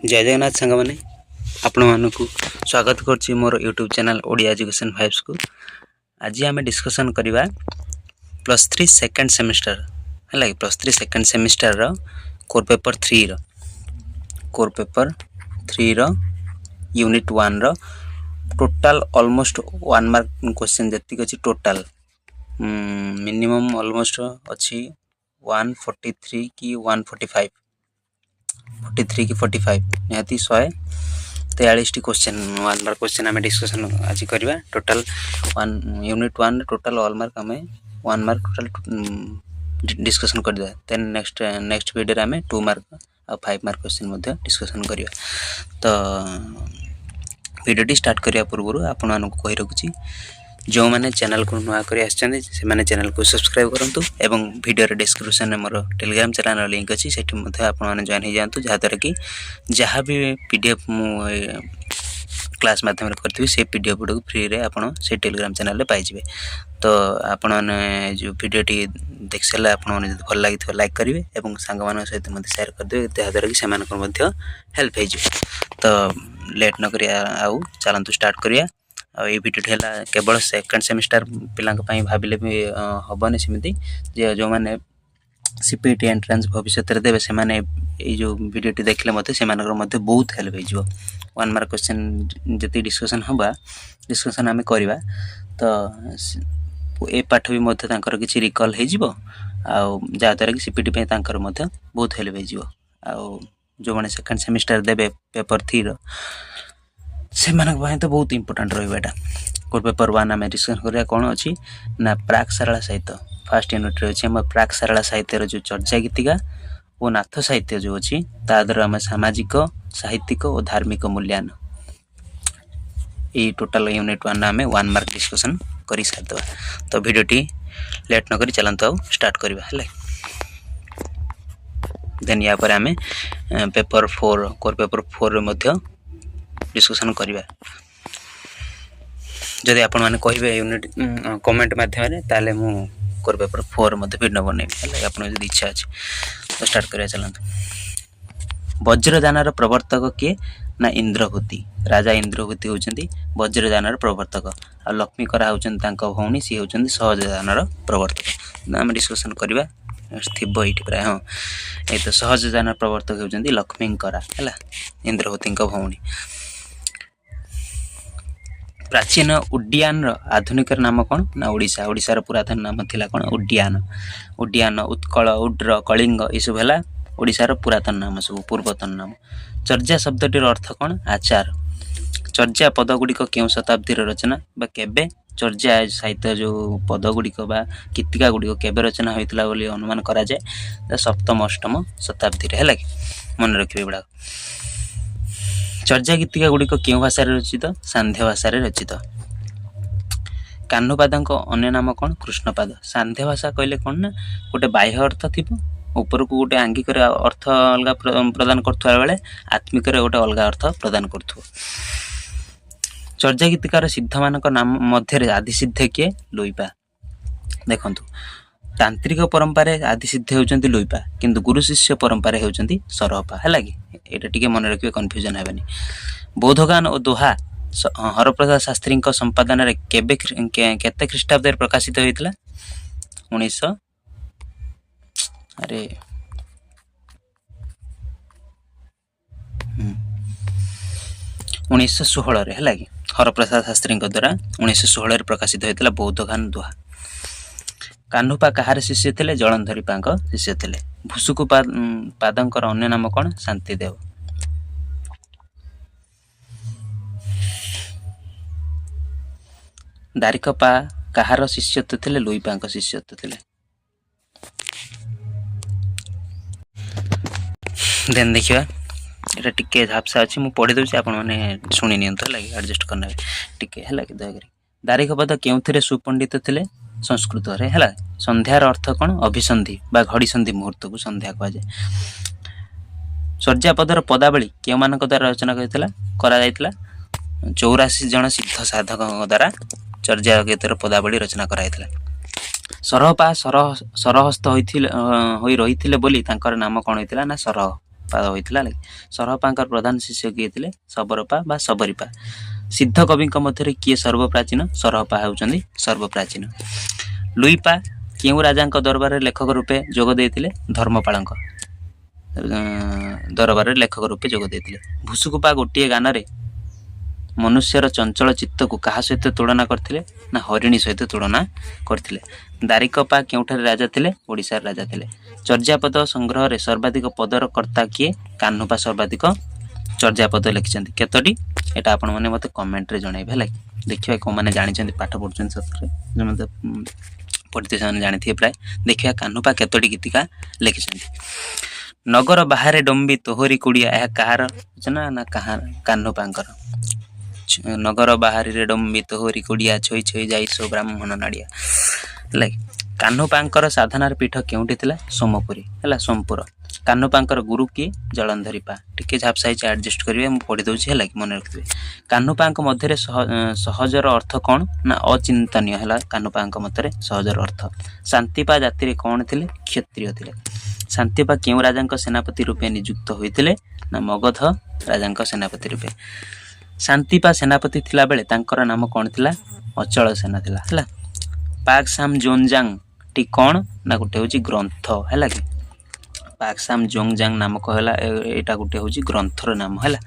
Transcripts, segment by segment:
ଜୟ ଜଗନ୍ନାଥ ସାଙ୍ଗମାନେ, ଆପଣମାନଙ୍କୁ ସ୍ୱାଗତ କରୁଛି ମୋର ୟୁଟ୍ୟୁବ୍ ଚ୍ୟାନେଲ୍ ଓଡ଼ିଆ ଏଜୁକେସନ୍ ଭାଇବ୍ସକୁ। ଆଜି ଆମେ ଡିସ୍କସନ୍ କରିବା +3 ସେକେଣ୍ଡ ସେମିଷ୍ଟର, ହେଲା କି? +3 ସେକେଣ୍ଡ ସେମିଷ୍ଟରର କୋର୍ ପେପର୍ ଥ୍ରୀର, କୋର୍ ପେପର୍ ଥ୍ରୀର ୟୁନିଟ୍ ୱାନ୍ର ଟୋଟାଲ୍ ଅଲମୋଷ୍ଟ 1 ମାର୍କ କ୍ୱେଶ୍ଚନ୍ ଯେତିକି ଅଛି, ଟୋଟାଲ୍ ମିନିମମ୍ ଅଲମୋଷ୍ଟ ଅଛି 143 କି 145, 43 କି 45, ନିହାତି 143ଟି କ୍ୱେଶ୍ଚନ୍, 1 ମାର୍କ କ୍ୱେଶ୍ଚନ୍ ଆମେ ଡିସ୍କସନ୍ ଆଜି କରିବା। Total one unit one total all mark ଆମେ 1 ମାର୍କ ଟୋଟାଲ୍ ଡିସ୍କସନ୍ କରିଦେବା। ଦେନ୍ ନେକ୍ସଟ ନେକ୍ସଟ ଭିଡ଼ିଓରେ ଆମେ 2 ମାର୍କ ଆଉ 5 ମାର୍କ କ୍ୱେଶ୍ଚନ୍ ମଧ୍ୟ ଡିସ୍କସନ୍ କରିବା। ତ ଭିଡ଼ିଓଟି ଷ୍ଟାର୍ଟ କରିବା ପୂର୍ବରୁ ଆପଣମାନଙ୍କୁ କହି ରଖୁଛି, ଯେଉଁମାନେ ଚ୍ୟାନେଲକୁ ନୂଆ କରି ଆସିଛନ୍ତି, ସେମାନେ ଚ୍ୟାନେଲକୁ ସବସ୍କ୍ରାଇବ୍ କରନ୍ତୁ ଏବଂ ଭିଡ଼ିଓର ଡିସ୍କ୍ରିପସନ୍ରେ ମୋର ଟେଲିଗ୍ରାମ ଚ୍ୟାନେଲର ଲିଙ୍କ୍ ଅଛି, ସେଠି ମଧ୍ୟ ଆପଣମାନେ ଜଏନ୍ ହେଇଯାଆନ୍ତୁ, ଯାହାଦ୍ୱାରା କି ଯାହା ବି PDF ମୁଁ କ୍ଲାସ୍ ମାଧ୍ୟମରେ କରିଥିବି, ସେଇ PDF ଗୁଡ଼ିକୁ ଫ୍ରିରେ ଆପଣ ସେଇ ଟେଲିଗ୍ରାମ ଚ୍ୟାନେଲରେ ପାଇଯିବେ। ତ ଆପଣମାନେ ଯେଉଁ ଭିଡ଼ିଓଟି ଦେଖି ସାରିଲେ ଆପଣମାନେ ଯଦି ଭଲ ଲାଗିଥିବ, ଲାଇକ୍ କରିବେ ଏବଂ ସାଙ୍ଗମାନଙ୍କ ସହିତ ମଧ୍ୟ ସେୟାର କରିଦେବେ, ଯାହାଦ୍ୱାରା କି ସେମାନଙ୍କର ମଧ୍ୟ ହେଲ୍ପ ହେଇଯିବ। ତ ଲେଟ୍ ନ କରି ଆଉ ଚାଲନ୍ତୁ ଷ୍ଟାର୍ଟ କରିବା। ଆଉ ଏଇ ଭିଡ଼ିଓଟି ହେଲା କେବଳ ସେକେଣ୍ଡ ସେମିଷ୍ଟାର ପିଲାଙ୍କ ପାଇଁ ଭାବିଲେ ବି ହେବନି ସେମିତି ଯେ, ଯେଉଁମାନେ CPET entrance ଭବିଷ୍ୟତରେ ଦେବେ, ସେମାନେ ଏଇ ଯେଉଁ ଭିଡ଼ିଓଟି ଦେଖିଲେ ମଧ୍ୟ ସେମାନଙ୍କର ମଧ୍ୟ ବହୁତ ହେଲ୍ପ ହେଇଯିବ। 1 ମାର୍କ କ୍ୱେଶ୍ଚନ୍ ଯେତିକି ଡିସ୍କସନ୍ ହେବା, ଡିସ୍କସନ୍ ଆମେ କରିବା, ତ ଏ ପାଠ ବି ମଧ୍ୟ ତାଙ୍କର କିଛି ରିକଲ୍ ହେଇଯିବ ଆଉ ଯାହାଦ୍ୱାରା କି CPT ପାଇଁ ତାଙ୍କର ମଧ୍ୟ ବହୁତ ହେଲ୍ପ ହେଇଯିବ। ଆଉ ଯେଉଁମାନେ ସେକେଣ୍ଡ ସେମିଷ୍ଟାର ଦେବେ ପେପର୍ ଥ୍ରୀର, ସେମାନଙ୍କ ପାଇଁ ତ ବହୁତ ଇମ୍ପୋର୍ଟାଣ୍ଟ ରହିବ ଏଇଟା। କୋର୍ ପେପର୍ ୱାନ୍ ଆମେ ଡିସ୍କସନ୍ କରିବା। କ'ଣ ଅଛି ନା ପ୍ରାକ୍ ସାରଳା ସାହିତ୍ୟ ଫାର୍ଷ୍ଟ ୟୁନିଟ୍ରେ ଅଛି। ଆମର ପ୍ରାକ୍ ସାରଳା ସାହିତ୍ୟର ଯେଉଁ ଚର୍ଯା ଗୀତିକା ଓ ନାଥ ସାହିତ୍ୟ ଯେଉଁ ଅଛି, ତା ଦ୍ୱାରା ଆମେ ସାମାଜିକ, ସାହିତ୍ୟିକ ଓ ଧାର୍ମିକ ମୂଲ୍ୟାୟନ, ଏଇ ଟୋଟାଲ ୟୁନିଟ୍ ୱାନ୍ ଆମେ 1 ମାର୍କ ଡିସ୍କସନ୍ କରି ସାରିଦେବା। ତ ଭିଡ଼ିଓଟି ଲେଟ୍ ନକରି ଚାଲନ୍ତୁ ଆଉ ଷ୍ଟାର୍ଟ କରିବା, ହେଲା? ଦେନ୍ ୟା ପରେ ଆମେ ପେପର୍ ଫୋର୍, କୋର୍ ପେପର୍ ଫୋର୍ରେ ମଧ୍ୟ ଡିସ୍କସନ୍ କରିବା। ଯଦି ଆପଣମାନେ କହିବେ ୟୁନିଟ୍ କମେଣ୍ଟ ମାଧ୍ୟମରେ, ତାହେଲେ ମୁଁ କୋର୍ ପେପର୍ ଫୋର୍ ମଧ୍ୟ ଭିଡ଼ିଓ ବନେଇବି, ହେଲା? ଆପଣଙ୍କ ଯଦି ଇଚ୍ଛା ଅଛି। ତ ଷ୍ଟାର୍ଟ କରିବା, ଚାଲନ୍ତୁ। ବଜ୍ରଯାନର ପ୍ରବର୍ତ୍ତକ କିଏ ନା ଇନ୍ଦ୍ରଭୂତି। ରାଜା ଇନ୍ଦ୍ରଭୂତି ହେଉଛନ୍ତି ବଜ୍ରଯାନର ପ୍ରବର୍ତ୍ତକ। ଆଉ ଲକ୍ଷ୍ମୀକରା ହେଉଛନ୍ତି ତାଙ୍କ ଭଉଣୀ, ସିଏ ହେଉଛନ୍ତି ସହଜଯାନର ପ୍ରବର୍ତ୍ତକ। ଆମେ ଡିସ୍କସନ୍ କରିବା, ଥିବ ଏଇଠି ପ୍ରାୟ। ହଁ, ଏଇ ତ ସହଜଯାନର ପ୍ରବର୍ତ୍ତକ ହେଉଛନ୍ତି ଲକ୍ଷ୍ମୀଙ୍କରା, ହେଲା? ଇନ୍ଦ୍ରଭୂତିଙ୍କ ଭଉଣୀ। ପ୍ରାଚୀନ ଉଡ୍ଡିୟାନର ଆଧୁନିକର ନାମ କ'ଣ ନା ଓଡ଼ିଶା। ଓଡ଼ିଶାର ପୁରାତନ ନାମ ଥିଲା କ'ଣ? ଉଡ୍ଡିୟାନ। ଉଡ୍ଡିୟାନ, ଉତ୍କଳ, ଉଡ୍ର, କଳିଙ୍ଗ, ଏସବୁ ହେଲା ଓଡ଼ିଶାର ପୁରାତନ ନାମ ସବୁ, ପୂର୍ବତନ ନାମ। ଚର୍ଯା ଶବ୍ଦଟିର ଅର୍ଥ କ'ଣ? ଆଚାର। ଚର୍ଯା ପଦ ଗୁଡ଼ିକ କେଉଁ ଶତାବ୍ଦୀର ରଚନା ବା କେବେ ଚର୍ଯା ସାହିତ୍ୟ ଯେଉଁ ପଦ ଗୁଡ଼ିକ ବା ଗୀତିକା ଗୁଡ଼ିକ କେବେ ରଚନା ହୋଇଥିଲା ବୋଲି ଅନୁମାନ କରାଯାଏ? ସପ୍ତମ ଅଷ୍ଟମ ଶତାବ୍ଦୀରେ, ହେଲା କି? ମନେ ରଖିବେ ଏଗୁଡ଼ାକ। ଚର୍ଯା ଗୀତିକା ଗୁଡ଼ିକ କେଉଁ ଭାଷାରେ ରଚିତ? ସାନ୍ଧ୍ୟ ଭାଷାରେ ରଚିତ। କାହ୍ନୁପାଦଙ୍କ ଅନ୍ୟ ନାମ କ'ଣ? କୃଷ୍ଣପାଦ। ସାନ୍ଧ୍ୟ ଭାଷା କହିଲେ କ'ଣ ନା ଗୋଟେ ବାହ୍ୟ ଅର୍ଥ ଥିବ, ଉପରକୁ ଗୋଟେ ଆଙ୍ଗିକରେ ଅର୍ଥ ଅଲଗା ପ୍ରଦାନ କରୁଥିବା ବେଳେ ଆତ୍ମିକରେ ଗୋଟେ ଅଲଗା ଅର୍ଥ ପ୍ରଦାନ କରୁଥିବ। ଚର୍ଯା ଗୀତିକାର ସିଦ୍ଧମାନଙ୍କ ନାମ ମଧ୍ୟରେ ଆଦିସିଦ୍ଧ କିଏ? ଲୁଇପା। ଦେଖନ୍ତୁ, ତାନ୍ତ୍ରିକ ପରମ୍ପରାରେ ଆଦିସିଦ୍ଧ ହେଉଛନ୍ତି ଲୁଇପା, କିନ୍ତୁ ଗୁରୁ ଶିଷ୍ୟ ପରମ୍ପରାରେ ହେଉଛନ୍ତି ସରହପା, ହେଲା କି? ଏଇଟା ଟିକେ ମନେ ରଖିବେ, କନଫ୍ୟୁଜନ୍ ହେବେନି। ବୌଦ୍ଧଗାନ ଓ ଦୋହା ହରପ୍ରସାଦ ଶାସ୍ତ୍ରୀଙ୍କ ସମ୍ପାଦନାରେ କେବେ, କେତେ ଖ୍ରୀଷ୍ଟାବ୍ଦରେ ପ୍ରକାଶିତ ହୋଇଥିଲା? ଉଣେଇଶହ, ଆରେ, 1916ରେ, ହେଲା କି? ହରପ୍ରସାଦ ଶାସ୍ତ୍ରୀଙ୍କ ଦ୍ୱାରା 1916ରେ ପ୍ରକାଶିତ ହୋଇଥିଲା ବୌଦ୍ଧଗାନ ଦୋହା। କାହ୍ନୁପା କାହାର ଶିଷ୍ୟ ଥିଲେ? ଜଳନ୍ଧରୀପାଙ୍କ ଶିଷ୍ୟ ଥିଲେ। ଭୁସୁକୁ ପାଦଙ୍କର ଅନ୍ୟ ନାମ କ'ଣ? ଶାନ୍ତିଦେବ। ଦାରିକପା କାହାର ଶିଷ୍ୟତ୍ୱ ଥିଲେ? ଲୁଇପାଙ୍କ ଶିଷ୍ୟତ୍ୱ ଥିଲେ। ଦେନ୍ ଦେଖିବା, ଏଇଟା ଟିକେ ଝାପ୍ସା ଅଛି, ମୁଁ ପଢ଼ି ଦେଉଛି, ଆପଣମାନେ ଶୁଣି ନିଅନ୍ତୁ, ହେଲା କି? ଆଡ଼ଜଷ୍ଟ କରିନେବେ ଟିକେ, ହେଲା କି? ଦୟାକରି। ଦାରିକପଦ କେଉଁଥିରେ ସୁପଣ୍ଡିତ ଥିଲେ? ସଂସ୍କୃତରେ, ହେଲା? ସନ୍ଧ୍ୟାର ଅର୍ଥ କ'ଣ? ଅଭିସନ୍ଧି ବା ଘଡ଼ିସନ୍ଧି ମୁହୂର୍ତ୍ତକୁ ସନ୍ଧ୍ୟା କୁହାଯାଏ। ଚର୍ଯାପଦର ପଦାବଳୀ କେଉଁମାନଙ୍କ ଦ୍ୱାରା ରଚନା କରାଯାଇଥିଲା? 84 ଜଣ ସିଦ୍ଧ ସାଧକଙ୍କ ଦ୍ୱାରା ଚର୍ଯାଗୀତର ପଦାବଳୀ ରଚନା କରାଯାଇଥିଲା। ସରହପା ସରହସ୍ତ ହୋଇଥିଲେ, ହୋଇ ରହିଥିଲେ ବୋଲି ତାଙ୍କର ନାମ କ'ଣ ହୋଇଥିଲା ନା ସରହ। ପାଦ ହୋଇଥିଲା। ସରହପାଙ୍କର ପ୍ରଧାନ ଶିଷ୍ୟ କିଏ ଥିଲେ? ସବରପା ବା ସବରିପା। ସିଦ୍ଧ କବିଙ୍କ ମଧ୍ୟରେ କିଏ ସର୍ବପ୍ରାଚୀନ? ସରହପା ହେଉଛନ୍ତି ସର୍ବପ୍ରାଚୀନ। ଲୁଇପା କେଉଁ ରାଜାଙ୍କ ଦରବାରରେ ଲେଖକ ରୂପେ ଯୋଗ ଦେଇଥିଲେ? ଧର୍ମପାଳଙ୍କ ଦରବାରରେ ଲେଖକ ରୂପେ ଯୋଗ ଦେଇଥିଲେ। ଭୁସୁକୁପା ଗୋଟିଏ ଗାନରେ ମନୁଷ୍ୟର ଚଞ୍ଚଳ ଚିତ୍ତକୁ କାହା ସହିତ ତୁଳନା କରିଥିଲେ? ନା ହରିଣୀ ସହିତ ତୁଳନା କରିଥିଲେ। ଦାରିକପା କେଉଁଠାରେ ରାଜା ଥିଲେ? ଓଡ଼ିଶାର ରାଜା ଥିଲେ। ଚର୍ଯାପଦ ସଂଗ୍ରହରେ ସର୍ବାଧିକ ପଦର କର୍ତ୍ତା କିଏ? କାହ୍ନୁପା ସର୍ବାଧିକ ଚର୍ଯାପଦ ଲେଖିଛନ୍ତି। କେତୋଟି? ଏଇଟା ଆପଣମାନେ ମୋତେ କମେଣ୍ଟରେ ଜଣାଇବେ, ହେଲା କି? ଦେଖିବା କେଉଁମାନେ ଜାଣିଛନ୍ତି, ପାଠ ପଢ଼ୁଛନ୍ତି ସତରେ, ଯେଉଁମାନେ ପଢ଼ିଥିବେ ସେମାନେ ଜାଣିଥିବେ ପ୍ରାୟ। ଦେଖିବା କାହ୍ନୁପା କେତୋଟି ଗୀତିକା ଲେଖିଛନ୍ତି। ନଗର ବାହାରେ ଡମ୍ବି ତୋହରି କୁଡ଼ିଆ, ଏହା କାହାର ରଚନା? ନା କାହା? କାହ୍ନୁପାଙ୍କର। ନଗର ବାହାରିରେ ଡମ୍ବି ତୋହରି କୁଡ଼ିଆ, ଛୋଇ ଛୋଇ ଯାଇ ସୋ ବ୍ରାହ୍ମଣ ନାଡ଼ିଆ, ହେଲା କି? କାହ୍ନୁପାଙ୍କର ସାଧନାର ପୀଠ କେଉଁଠି ଥିଲା? ସୋମପୁରୀ, ହେଲା, ସୋମପୁର। କାହ୍ନୁପାଙ୍କର ଗୁରୁ କିଏ? ଜଳନ୍ଧରୀ ପା। ଟିକେ ଝାପ୍ସା ହେଇଛି, ଆଡ଼ଜଷ୍ଟ କରିବେ, ମୁଁ ପଢ଼ି ଦେଉଛି, ହେଲା କି? ମନେ ରଖିଥିବେ। କାହ୍ନୁପାଙ୍କ ମଧ୍ୟରେ ସହଜର ଅର୍ଥ କ'ଣ? ନା ଅଚିନ୍ତନୀୟ ହେଲା କାହ୍ନୁପାଙ୍କ ମତରେ ସହଜର ଅର୍ଥ। ଶାନ୍ତିପା ଜାତିରେ କ'ଣ ଥିଲେ? କ୍ଷତ୍ରିୟ ଥିଲେ। ଶାନ୍ତିପା କେଉଁ ରାଜାଙ୍କ ସେନାପତି ରୂପେ ନିଯୁକ୍ତ ହୋଇଥିଲେ? ନା ମଗଧ ରାଜାଙ୍କ ସେନାପତି ରୂପେ। ଶାନ୍ତିପା ସେନାପତି ଥିଲାବେଳେ ତାଙ୍କର ନାମ କ'ଣ ଥିଲା? ଅଚଳ ସେନା ଥିଲା, ହେଲା। ପାକସାମ ଜୋନଜାଙ୍ଗଟି କ'ଣ? ନା ଗୋଟେ ହେଉଛି ଗ୍ରନ୍ଥ, ହେଲା କି? ପାକସାମ ଜୋଙ୍ଗଜାଙ୍ଗ ନାମକ ହେଲା ଏଇଟା ଗୋଟେ ହେଉଛି ଗ୍ରନ୍ଥର ନାମ, ହେଲା।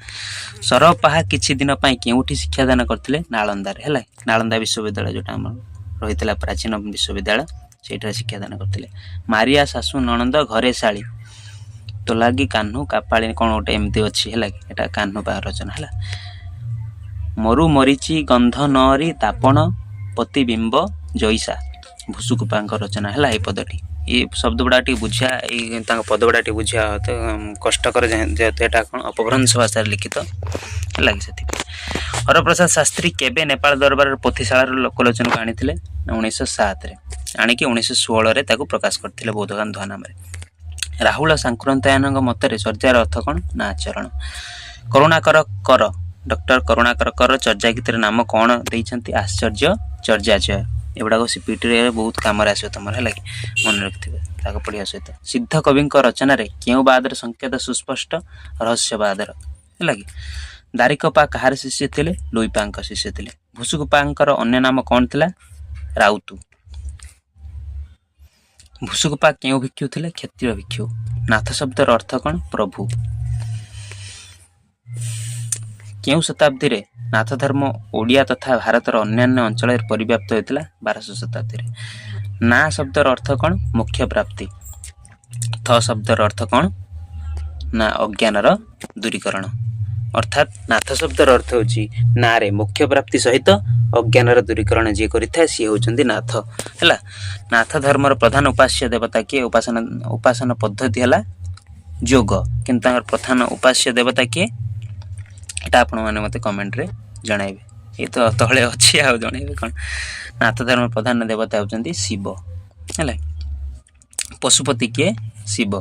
ସରପାହା କିଛି ଦିନ ପାଇଁ କେଉଁଠି ଶିକ୍ଷାଦାନ କରିଥିଲେ? ନାଳନ୍ଦାରେ, ହେଲା। ନାଳନ୍ଦା ବିଶ୍ୱବିଦ୍ୟାଳୟ ଯେଉଁଟା ଆମର ରହିଥିଲା ପ୍ରାଚୀନ ବିଶ୍ୱବିଦ୍ୟାଳୟ, ସେଇଠାରେ ଶିକ୍ଷାଦାନ କରିଥିଲେ। ମାରିଆ ଶାଶୁ ନଣନ୍ଦ ଘରେ ଶାଳୀ ତୋଲାଗି କାହ୍ନୁ କାପାଳି କ'ଣ ଗୋଟେ ଏମିତି ଅଛି, ହେଲା କି? ଏଇଟା କାହ୍ନୁ ପା ରଚନା, ହେଲା। ମରୁ ମରିଚି ଗନ୍ଧ ନଅରି ତାପଣ ପ୍ରତିବିମ୍ବ ଜଇସା, ଭୁସୁକୁପାଙ୍କ ରଚନା ହେଲା ଏଇ ପଦଟି। ଏଇ ଶବ୍ଦ ଗୁଡ଼ା ଟିକେ ବୁଝିବା, ଏଇ ତାଙ୍କ ପଦ ଗୁଡ଼ା ଟିକେ ବୁଝିବା ତ କଷ୍ଟକର, ଯେହେତୁ ଏଇଟା କ'ଣ ଅପଭ୍ରଂଶ ଭାଷାରେ ଲିଖିତ, ହେଲା କି? ସେଥିପାଇଁ। ହରପ୍ରସାଦ ଶାସ୍ତ୍ରୀ କେବେ ନେପାଳ ଦରବାରର ପୋଥିଶାଳାରୁ ଲୋକଲୋଚନକୁ ଆଣିଥିଲେ? 1907ରେ ଆଣିକି 1916ରେ ତାକୁ ପ୍ରକାଶ କରିଥିଲେ ବୌଦ୍ଧଗାନ ଧୁଆ ନାମରେ। ରାହୁଳ ସାଂକୃତ୍ୟାୟନଙ୍କ ମତରେ ଚର୍ଯାର ଅର୍ଥ କ'ଣ? ନା ଆଚରଣ। କରୁଣାକର କର, ଡକ୍ଟର କରୁଣାକର କର ଚର୍ଯାଗୀତିର ନାମ କ'ଣ ଦେଇଛନ୍ତି? ଆଶ୍ଚର୍ଯ୍ୟ ଚର୍ଯାଚୟ। ଏଗୁଡ଼ାକ ସିପିଟିରେ ବହୁତ କାମରେ ଆସିବ ତମର, ହେଲା କି? ମନେ ରଖିଥିବେ ତାକୁ ପଢ଼ିବା ସହିତ। ସିଦ୍ଧ କବିଙ୍କ ରଚନାରେ କେଉଁ ବାଦର ସଂକେତ ସୁସ୍ପଷ୍ଟ? ରହସ୍ୟବାଦର, ହେଲା କି? ଦାରିକପା କାହାର ଶିଷ୍ୟ ଥିଲେ? ଲୁଇପାଙ୍କ ଶିଷ୍ୟ ଥିଲେ। ଭୁସୁକୁପାଙ୍କର ଅନ୍ୟ ନାମ କ'ଣ ଥିଲା? ରାଉତୁ। ଭୁସୁକୁପା କେଉଁ ଭିକ୍ଷୁ ଥିଲେ? କ୍ଷତ୍ରିୟ ଭିକ୍ଷୁ। ନାଥ ଶବ୍ଦର ଅର୍ଥ କ'ଣ? ପ୍ରଭୁ। କେଉଁ ଶତାବ୍ଦୀରେ ନାଥ ଧର୍ମ ଓଡ଼ିଆ ତଥା ଭାରତର ଅନ୍ୟାନ୍ୟ ଅଞ୍ଚଳରେ ପରିବ୍ୟାପ୍ତ ହୋଇଥିଲା? 1200 ଶତାବ୍ଦୀରେ। ନା ଶବ୍ଦର ଅର୍ଥ କ'ଣ? ମୋକ୍ଷ ପ୍ରାପ୍ତି। ଥ ଶବ୍ଦର ଅର୍ଥ କ'ଣ? ନା ଅଜ୍ଞାନର ଦୂରୀକରଣ। ଅର୍ଥାତ୍ ନାଥ ଶବ୍ଦର ଅର୍ଥ ହେଉଛି ନାରେ ମୋକ୍ଷ ପ୍ରାପ୍ତି ସହିତ ଅଜ୍ଞାନର ଦୂରୀକରଣ ଯିଏ କରିଥାଏ ସିଏ ହେଉଛନ୍ତି ନାଥ, ହେଲା। ନାଥ ଧର୍ମର ପ୍ରଧାନ ଉପାସ୍ୟ ଦେବତା କିଏ? ଉପାସନା ପଦ୍ଧତି ହେଲା ଯୋଗ, କିନ୍ତୁ ତାଙ୍କର ପ୍ରଧାନ ଉପାସ୍ୟ ଦେବତା କିଏ? ଏଇଟା ଆପଣମାନେ ମୋତେ କମେଣ୍ଟରେ ଜଣାଇବେ। ଏ ତ ତଳେ ଅଛି, ଆଉ ଜଣାଇବେ କ'ଣ? ନାଥ ଧର୍ମ ପ୍ରଧାନ ଦେବତା ହେଉଛନ୍ତି ଶିବ, ହେଲା। ପଶୁପତି କିଏ? ଶିବ।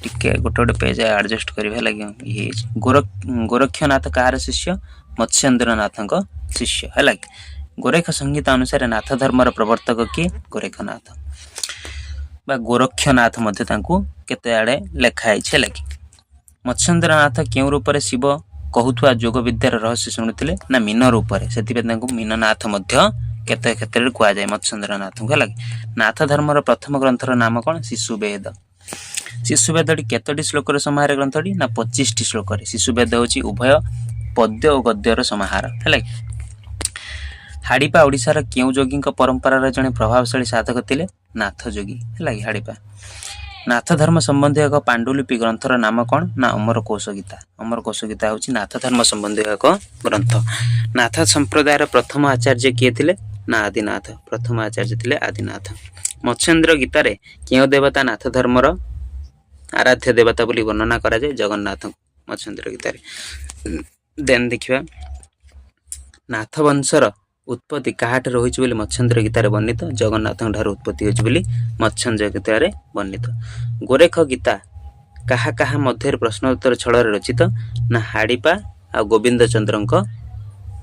ଟିକେ ଗୋଟେ ଗୋଟେ ପେଜ୍ ଆଡ଼ଜଷ୍ଟ କରିବେ, ହେଲା କି? ଇଏ ହେଇଛି। ଗୋରକ୍ଷନାଥ କାହାର ଶିଷ୍ୟ? ମତ୍ସ୍ୟେନ୍ଦ୍ରନାଥଙ୍କ ଶିଷ୍ୟ, ହେଲା କି? ଗୋରେଖ ସଂହିତା ଅନୁସାରେ ନାଥ ଧର୍ମର ପ୍ରବର୍ତ୍ତକ କିଏ? ଗୋରେଖନାଥ ବା ଗୋରକ୍ଷନାଥ ମଧ୍ୟ ତାଙ୍କୁ କେତେ ଆଡ଼େ ଲେଖା ହେଇଛି, ହେଲା କି? ମତ୍ସ୍ୟେନ୍ଦ୍ରନାଥ କେଉଁ ରୂପରେ ଶିବ କହୁଥିବା ଯୋଗ ବିଦ୍ୟାର ରହସ୍ୟ ଶୁଣୁଥିଲେ? ନା ମୀନ ରୂପରେ। ସେଥିପାଇଁ ତାଙ୍କୁ ମୀନନାଥ ମଧ୍ୟ କେତେ କ୍ଷେତ୍ରରେ କୁହାଯାଏ ମତ୍ସ୍ୟେନ୍ଦ୍ରନାଥଙ୍କୁ, ହେଲା କି? ନାଥ ଧର୍ମର ପ୍ରଥମ ଗ୍ରନ୍ଥର ନାମ କ'ଣ? ଶିଶୁବେଦ। ଶିଶୁବେଦଟି କେତୋଟି ଶ୍ଲୋକର ସମାହାର ଗ୍ରନ୍ଥଟି? ନା 25ଟି ଶ୍ଲୋକରେ। ଶିଶୁବେଦ ହେଉଛି ଉଭୟ ପଦ୍ୟ ଓ ଗଦ୍ୟର ସମାହାର, ହେଲା କି? ହାଡ଼ିପା ଓଡ଼ିଶାର କେଉଁ ଯୋଗୀଙ୍କ ପରମ୍ପରାର ଜଣେ ପ୍ରଭାବଶାଳୀ ସାଧକ ଥିଲେ? ନାଥ ଯୋଗୀ, ହେଲା କି? ହାଡ଼ିପା। ନାଥ ଧର୍ମ ସମ୍ବନ୍ଧୀୟ ଏକ ପାଣ୍ଡୁଲିପି ଗ୍ରନ୍ଥର ନାମ କ'ଣ? ନା ଅମରକୋଷ ଗୀତା। ଅମରକୋଷ ଗୀତା ହେଉଛି ନାଥ ଧର୍ମ ସମ୍ବନ୍ଧୀୟ ଏକ ଗ୍ରନ୍ଥ। ନାଥ ସମ୍ପ୍ରଦାୟର ପ୍ରଥମ ଆଚାର୍ଯ୍ୟ କିଏ ଥିଲେ? ନା ଆଦିନାଥ। ପ୍ରଥମ ଆଚାର୍ଯ୍ୟ ଥିଲେ ଆଦିନାଥ। ମତ୍ସ୍ୟେନ୍ଦ୍ର ଗୀତାରେ କେଉଁ ଦେବତା ନାଥ ଧର୍ମର ଆରାଧ୍ୟ ଦେବତା ବୋଲି ବର୍ଣ୍ଣନା କରାଯାଏ? ଜଗନ୍ନାଥଙ୍କୁ ମତ୍ସ୍ୟେନ୍ଦ୍ର ଗୀତାରେ। ଦେନ୍ ଦେଖିବା, ନାଥ ବଂଶର ଉତ୍ପତ୍ତି କାହାଠାରୁ ହୋଇଛି ବୋଲି ମତ୍ସ୍ୟେନ୍ଦ୍ର ଗୀତାରେ ବର୍ଣ୍ଣିତ? ଜଗନ୍ନାଥଙ୍କ ଠାରୁ ଉତ୍ପତ୍ତି ହୋଇଛି ବୋଲି ମତ୍ସ୍ୟେନ୍ଦ୍ର ଗୀତାରେ ବର୍ଣ୍ଣିତ। ଗୋରେଖ ଗୀତା କାହା କାହା ମଧ୍ୟରେ ପ୍ରଶ୍ନ ଉତ୍ତର ଛଳରେ ରଚିତ? ନା ହାଡ଼ିପା ଆଉ ଗୋବିନ୍ଦ ଚନ୍ଦ୍ରଙ୍କ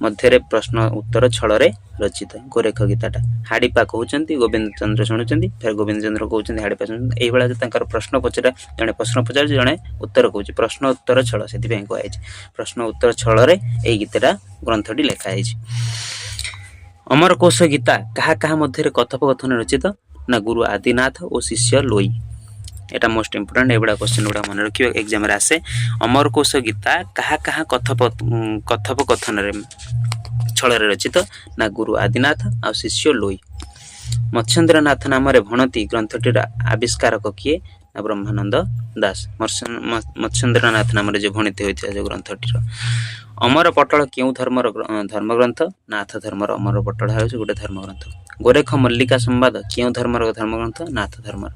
ମଧ୍ୟରେ ପ୍ରଶ୍ନ ଉତ୍ତର ଛଳରେ ରଚିତ ଗୋରେଖ ଗୀତାଟା। ହାଡ଼ିପା କହୁଛନ୍ତି, ଗୋବିନ୍ଦ ଚନ୍ଦ୍ର ଶୁଣୁଛନ୍ତି, ଫେର ଗୋବିନ୍ଦ ଚନ୍ଦ୍ର କହୁଛନ୍ତି, ହାଡ଼ିପା ଶୁଣୁଛନ୍ତି। ଏଇଭଳିଆ ତାଙ୍କର ପ୍ରଶ୍ନ ପଚରା, ଜଣେ ପ୍ରଶ୍ନ ପଚାରୁଛି, ଜଣେ ଉତ୍ତର କହୁଛି। ପ୍ରଶ୍ନ ଉତ୍ତର ଛଳ ସେଥିପାଇଁ କୁହାଯାଇଛି। ପ୍ରଶ୍ନ ଉତ୍ତର ଛଳରେ ଏଇ ଗୀତଟା ଗ୍ରନ୍ଥଟି ଲେଖା ହେଇଛି। ଅମରକୋଷ ଗୀତା କାହା କାହା ମଧ୍ୟରେ କଥୋପକଥନ ରଚିତ? ନା ଗୁରୁ ଆଦିନାଥ ଓ ଶିଷ୍ୟ ଲୋଇ। ଏଟା ମୋଷ୍ଟ ଇମ୍ପୋର୍ଟାଣ୍ଟ, ଏଗୁଡ଼ା କ୍ୱେଶ୍ଚନ୍ ଗୁଡ଼ା ମନେ ରଖିବେ, ଏକ୍ଜାମରେ ଆସେ। ଅମରକୋଷ ଗୀତା କାହା କାହା କଥୋପକଥନରେ ଛଳରେ ରଚିତ? ନା ଗୁରୁ ଆଦିନାଥ ଆଉ ଶିଷ୍ୟ ଲୋଇ। ମତ୍ସ୍ୟେନ୍ଦ୍ରନାଥ ନାମରେ ଭଣତି ଗ୍ରନ୍ଥଟିର ଆବିଷ୍କାରକ କିଏ? ନା ବ୍ରହ୍ମାନନ୍ଦ ଦାସ। ମତ୍ସ୍ୟେନ୍ଦ୍ରନାଥ ନାମରେ ଯେଉଁ ଭଣିତି ହୋଇଥିଲା ଯେଉଁ ଗ୍ରନ୍ଥଟିର। ଅମର ପଟଳ କେଉଁ ଧର୍ମର ଧର୍ମଗ୍ରନ୍ଥ? ନାଥ ଧର୍ମର ଅମର ପଟଳ ହେଉଛି ଗୋଟେ ଧର୍ମଗ୍ରନ୍ଥ। ଗୋରେଖ ମଲ୍ଲିକା ସମ୍ବାଦ କେଉଁ ଧର୍ମର ଧର୍ମଗ୍ରନ୍ଥ? ନାଥ ଧର୍ମର।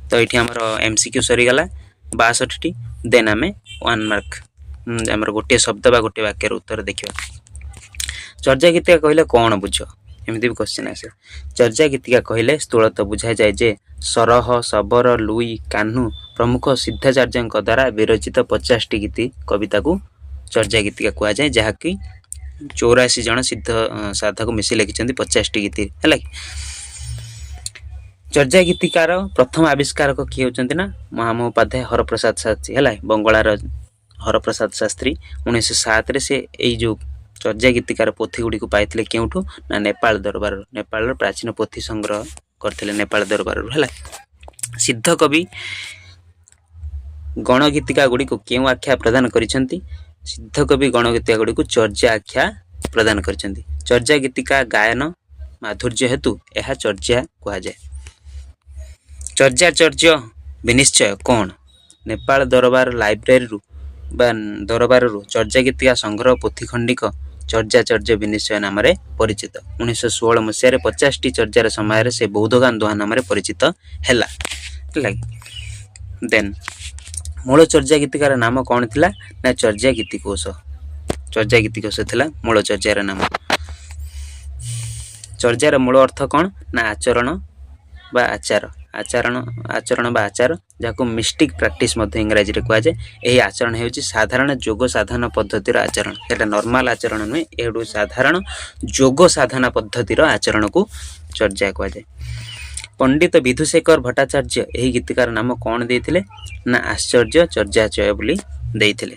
ତ ଏଇଠି ଆମର MCQ ସରିଗଲା 62ଟି। ଦେନ୍ ଆମେ 1 ମାର୍କ, ଆମର ଗୋଟିଏ ଶବ୍ଦ ବା ଗୋଟିଏ ବାକ୍ୟର ଉତ୍ତର ଦେଖିବା। ଚର୍ଯା ଗୀତିକା କହିଲେ କ'ଣ ବୁଝ? ଏମିତି ବି କ୍ୱେଶ୍ଚିନ୍ ଆସେ। ଚର୍ଯା ଗୀତିକା କହିଲେ ସ୍ଥୂଳତଃ ବୁଝାଯାଏ ଯେ ସରହ, ଶବର, ଲୁଇ, କାହ୍ନୁ ପ୍ରମୁଖ ସିଦ୍ଧାଚାର୍ଯ୍ୟଙ୍କ ଦ୍ୱାରା ବିରଚିତ 50ଟି ଗୀତି କବିତାକୁ ଚର୍ଯା ଗୀତିକା କୁହାଯାଏ, ଯାହାକି 84 ଜଣ ସିଦ୍ଧ ସାଧକ ମିଶି ଲେଖିଛନ୍ତି 50ଟି ଗୀତି। ହେଲା କି? ଚର୍ଯା ଗୀତିକାର ପ୍ରଥମ ଆବିଷ୍କାରକ କିଏ ହେଉଛନ୍ତି? ନା ମହାମହୋପାଧ୍ୟାୟ ହରପ୍ରସାଦ ଶାସ୍ତ୍ରୀ। ହେଲା, ବଙ୍ଗଳାର ହରପ୍ରସାଦ ଶାସ୍ତ୍ରୀ 1907ରେ ସେ ଏଇ ଯେଉଁ ଚର୍ଯା ଗୀତିକାର ପୋଥି ଗୁଡ଼ିକୁ ପାଇଥିଲେ। କେଉଁଠୁ? ନା ନେପାଳ ଦରବାରରୁ। ନେପାଳର ପ୍ରାଚୀନ ପୋଥି ସଂଗ୍ରହ କରିଥିଲେ ନେପାଳ ଦରବାରରୁ। ହେଲା, ସିଦ୍ଧ କବି ଗଣଗୀତିକା ଗୁଡ଼ିକୁ କେଉଁ ଆଖ୍ୟା ପ୍ରଦାନ କରିଛନ୍ତି? ସିଦ୍ଧ କବି ଗଣଗୀତିକା ଗୁଡ଼ିକୁ ଚର୍ଯା ଆଖ୍ୟା ପ୍ରଦାନ କରିଛନ୍ତି। ଚର୍ଯା ଗୀତିକା ଗାୟନ ମାଧୁର୍ଯ୍ୟ ହେତୁ ଏହା ଚର୍ଯା କୁହାଯାଏ। ଚର୍ଯାଚର୍ଯ୍ୟ ବିନିଶ୍ଚୟ କ'ଣ? ନେପାଳ ଦରବାର ଲାଇବ୍ରେରୀରୁ ବା ଦରବାରରୁ ଚର୍ଯା ଗୀତିକା ସଂଗ୍ରହ ପୋଥି ଖଣ୍ଡିକ ଚର୍ଯାଚର୍ଯ୍ୟ ବିନିଶ୍ଚୟ ନାମରେ ପରିଚିତ। 1916 ମସିହାରେ 50ଟି ଚର୍ଯାର ସମାୟରେ ସେ ବୌଦ୍ଧଗାନ ଦୋହା ନାମରେ ପରିଚିତ ହେଲା। ହେଲା, ଦେନ୍ ମୂଳ ଚର୍ଯା ଗୀତିକାର ନାମ କ'ଣ ଥିଲା? ନା ଚର୍ଯା ଗୀତିକୋଷ। ଚର୍ଯା ଗୀତିକୋଷ ଥିଲା ମୂଳ ଚର୍ଯାର ନାମ। ଚର୍ଯାର ମୂଳ ଅର୍ଥ କ'ଣ? ନା ଆଚରଣ ବା ଆଚାର। ଆଚରଣ, ଆଚରଣ ବା ଆଚାର, ଯାହାକୁ ମିଷ୍ଟିକ୍ ପ୍ରାକ୍ଟିସ୍ ମଧ୍ୟ ଇଂରାଜୀରେ କୁହାଯାଏ। ଏହି ଆଚରଣ ହେଉଛି ସାଧାରଣ ଯୋଗ ସାଧନ ପଦ୍ଧତିର ଆଚରଣ। ସେଇଟା ନର୍ମାଲ ଆଚରଣ ନୁହେଁ, ଏଇଠୁ ସାଧାରଣ ଯୋଗ ସାଧନା ପଦ୍ଧତିର ଆଚରଣକୁ ଚର୍ଯା କୁହାଯାଏ। ପଣ୍ଡିତ ବିଧୁଶେଖର ଭଟ୍ଟାଚାର୍ଯ୍ୟ ଏହି ଗୀତିକାର ନାମ କ'ଣ ଦେଇଥିଲେ? ନା ଆଶ୍ଚର୍ଯ୍ୟ ଚର୍ଯାଚୟ ବୋଲି ଦେଇଥିଲେ।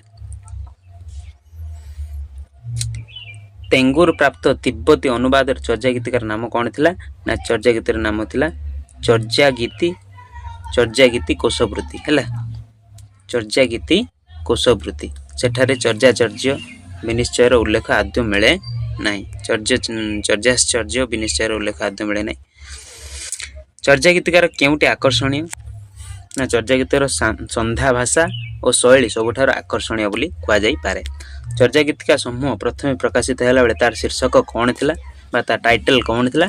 ତେଙ୍ଗୁର ପ୍ରାପ୍ତ ତିବ୍ବତୀ ଅନୁବାଦର ଚର୍ଯା ଗୀତିକାର ନାମ କ'ଣ ଥିଲା? ନା ଚର୍ଯା ଗୀତିର ନାମ ଥିଲା ଚର୍ଯା ଗୀତି, ଚର୍ଯା ଗୀତି କୋଷବୃତ୍ତି। ହେଲା, ଚର୍ଯା ଗୀତି କୋଷବୃତ୍ତି। ସେଠାରେ ଚର୍ଯାଚର୍ଯ୍ୟ ବିନିଶ୍ଚୟର ଉଲ୍ଲେଖ ଆଦୌ ମିଳେ ନାହିଁ। ଚର୍ଯାଶ୍ଚର୍ଯ୍ୟ ବିନିଶ୍ଚୟର ଉଲ୍ଲେଖ ଆଦୌ ମିଳେ ନାହିଁ। ଚର୍ଯା ଗୀତିକାର କେଉଁଟି ଆକର୍ଷଣୀୟ? ନା ଚର୍ଯା ଗୀତିର ସନ୍ଧ୍ୟା ଭାଷା ଓ ଶୈଳୀ ସବୁଠାରୁ ଆକର୍ଷଣୀୟ ବୋଲି କୁହାଯାଇପାରେ। ଚର୍ଯା ଗୀତିକା ସମୂହ ପ୍ରଥମେ ପ୍ରକାଶିତ ହେଲାବେଳେ ତାର ଶୀର୍ଷକ କ'ଣ ଥିଲା ବା ତା ଟାଇଟଲ୍ କ'ଣ ଥିଲା?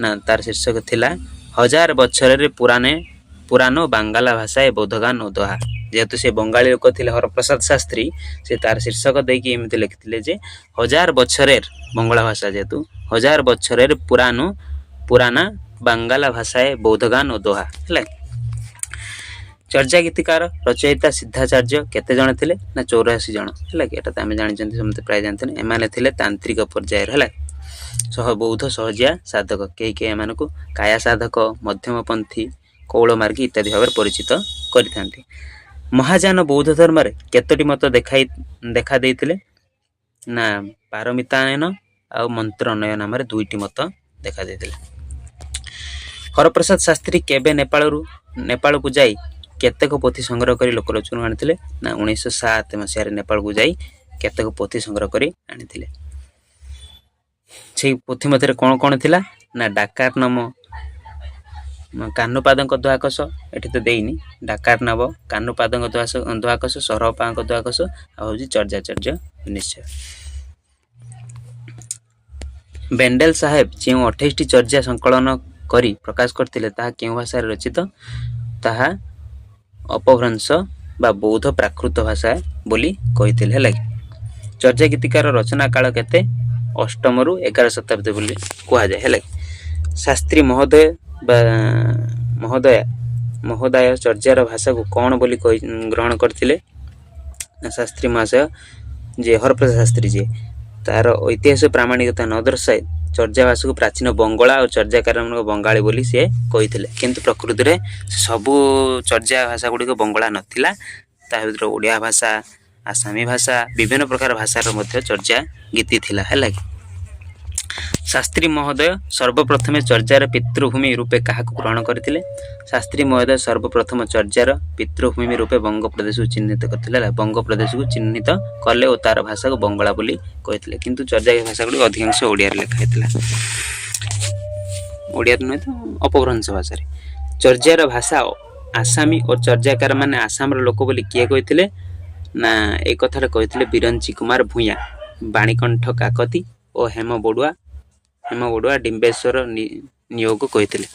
ନା ତାର ଶୀର୍ଷକ ଥିଲା ହଜାର ବଛରରେ ପୁରାନୋ ବାଙ୍ଗାଲା ଭାଷାଏ ବୌଦ୍ଧଗାନ ଓ ଦୋହା। ଯେହେତୁ ସେ ବଙ୍ଗାଳୀ ଲୋକ ଥିଲେ ହରପ୍ରସାଦ ଶାସ୍ତ୍ରୀ, ସେ ତାର ଶୀର୍ଷକ ଦେଇକି ଏମିତି ଲେଖିଥିଲେ ଯେ ହଜାର ବଛରେର, ବଙ୍ଗଳା ଭାଷା ଯେହେତୁ, ହଜାର ବଛରେର ପୁରାନୋ ପୁରାନା ବାଙ୍ଗାଲା ଭାଷାଏ ବୌଦ୍ଧଗାନ ଓ ଦୋହା। ହେଲା, ଚର୍ଯା ଗୀତିକାର ରଚୟିତା ସିଦ୍ଧାଚାର୍ଯ୍ୟ କେତେ ଜଣ ଥିଲେ? ନା 84 ଜଣ। ହେଲା କି, ଏଟା ତ ଆମେ ଜାଣିଛନ୍ତି, ସମସ୍ତେ ପ୍ରାୟ ଜାଣିଛନ୍ତି। ଏମାନେ ଥିଲେ ତାନ୍ତ୍ରିକ ପର୍ଯ୍ୟାୟର, ହେଲା, ସହ ବୌଦ୍ଧ ସହଜିଆ ସାଧକ। କେହି କେହି ଏମାନଙ୍କୁ କାୟା ସାଧକ, ମଧ୍ୟମପନ୍ଥୀ, କୌଳମାର୍ଗୀ ଇତ୍ୟାଦି ଭାବରେ ପରିଚିତ କରିଥାନ୍ତି। ମହାଯାନ ବୌଦ୍ଧ ଧର୍ମରେ କେତୋଟି ମତ ଦେଖା ଦେଇଥିଲେ? ନା ପାରମିତାୟନ ଆଉ ମନ୍ତ୍ରନୟ ନାମରେ 2ଟି ମତ ଦେଖା ଦେଇଥିଲେ। ହରପ୍ରସାଦ ଶାସ୍ତ୍ରୀ କେବେ ନେପାଳକୁ ଯାଇ କେତେକ ପୋଥି ସଂଗ୍ରହ କରି ଲୋକଲୋଚନକୁ ଆଣିଥିଲେ? ନା 1907 ମସିହାରେ ନେପାଳକୁ ଯାଇ କେତେକ ପୋଥି ସଂଗ୍ରହ କରି ଆଣିଥିଲେ। ସେଇ ପୋଥି ମଧ୍ୟରେ କ'ଣ କ'ଣ ଥିଲା? ନା ଡାକାର ନମ, କାହ୍ନୁପାଦଙ୍କ ଦୋହାକୋଷ, ଏଠି ତ ଦେଇନି, ଡାକାର ନବ, କାହ୍ନୁପାଦଙ୍କ ଦୋହାକୋଷ, ସରହପାଙ୍କ ଦୋହାକୋଷ, ଆଉ ହେଉଛି ଚର୍ଯାଚର୍ଯ୍ୟ ନିଶ୍ଚୟ। ବେଣ୍ଡେଲ ସାହେବ ଯେଉଁ 28ଟି ଚର୍ଯା ସଂକଳନ କରି ପ୍ରକାଶ କରିଥିଲେ ତାହା କେଉଁ ଭାଷାରେ ରଚିତ? ତାହା ଅପଭ୍ରଂଶ ବା ବୌଦ୍ଧ ପ୍ରାକୃତ ଭାଷା ବୋଲି କହିଥିଲେ। ହେଲା କି, ଚର୍ଯା ଗୀତିକାର ରଚନା କାଳ କେତେ? 8ରୁ 11 ଶତାବ୍ଦୀ ବୋଲି କୁହାଯାଏ। ହେଲା କି, ଶାସ୍ତ୍ରୀ ମହୋଦୟ ବା ମହୋଦୟ ଚର୍ଯାର ଭାଷାକୁ କ'ଣ ବୋଲି ଗ୍ରହଣ କରିଥିଲେ? ନା ଶାସ୍ତ୍ରୀ ମହାଶୟ ଯିଏ ହରପ୍ରସାଦ ଶାସ୍ତ୍ରୀ ଯିଏ ତାର ଐତିହାସିକ ପ୍ରାମାଣିକତା ନ ଦର୍ଶାଇ ଚର୍ଯା ଭାଷାକୁ ପ୍ରାଚୀନ ବଙ୍ଗଳା ଓ ଚର୍ଯାକାରମାନଙ୍କୁ ବଙ୍ଗାଳୀ ବୋଲି ସିଏ କହିଥିଲେ। କିନ୍ତୁ ପ୍ରକୃତିରେ ସବୁ ଚର୍ଯା ଭାଷା ଗୁଡ଼ିକ ବଙ୍ଗଳା ନଥିଲା। ତା ଭିତରେ ଓଡ଼ିଆ ଭାଷା, ଆସାମୀ ଭାଷା, ବିଭିନ୍ନ ପ୍ରକାର ଭାଷାର ମଧ୍ୟ ଚର୍ଯା ଗୀତି ଥିଲା। ହେଲା କି? ଶାସ୍ତ୍ରୀ ମହୋଦୟ ସର୍ବପ୍ରଥମେ ଚର୍ଯାର ପିତୃଭୂମି ରୂପେ କାହାକୁ ଗ୍ରହଣ କରିଥିଲେ? ଶାସ୍ତ୍ରୀ ମହୋଦୟ ସର୍ବପ୍ରଥମ ଚର୍ଯାର ପିତୃଭୂମି ରୂପେ ବଙ୍ଗପ୍ରଦେଶକୁ ଚିହ୍ନିତ କରିଥିଲେ। ହେଲା, ବଙ୍ଗପ୍ରଦେଶକୁ ଚିହ୍ନିତ କଲେ ଓ ତାର ଭାଷାକୁ ବଙ୍ଗଳା ବୋଲି କହିଥିଲେ। କିନ୍ତୁ ଚର୍ଯା ଭାଷା ଗୁଡ଼ିକ ଅଧିକାଂଶ ଓଡ଼ିଆରେ ଲେଖା ହେଇଥିଲା, ଓଡ଼ିଆରେ ନୁହେଁ ତ ଅପଭ୍ରଂଶ ଭାଷାରେ। ଚର୍ଯାର ଭାଷା ଆସାମୀ ଓ ଚର୍ଯାକାର ମାନେ ଆସାମର ଲୋକ ବୋଲି କିଏ କହିଥିଲେ? ନା, ଏ କଥାଟା କହିଥିଲେ ବିରଞ୍ଚି କୁମାର ଭୂୟାଁ, ବାଣୀକଣ୍ଠ କାକତି ଓ ହେମ ବଡ଼ୁଆ, ଡିମ୍ବେଶ୍ୱର ନିୟୋଗ କହିଥିଲେ।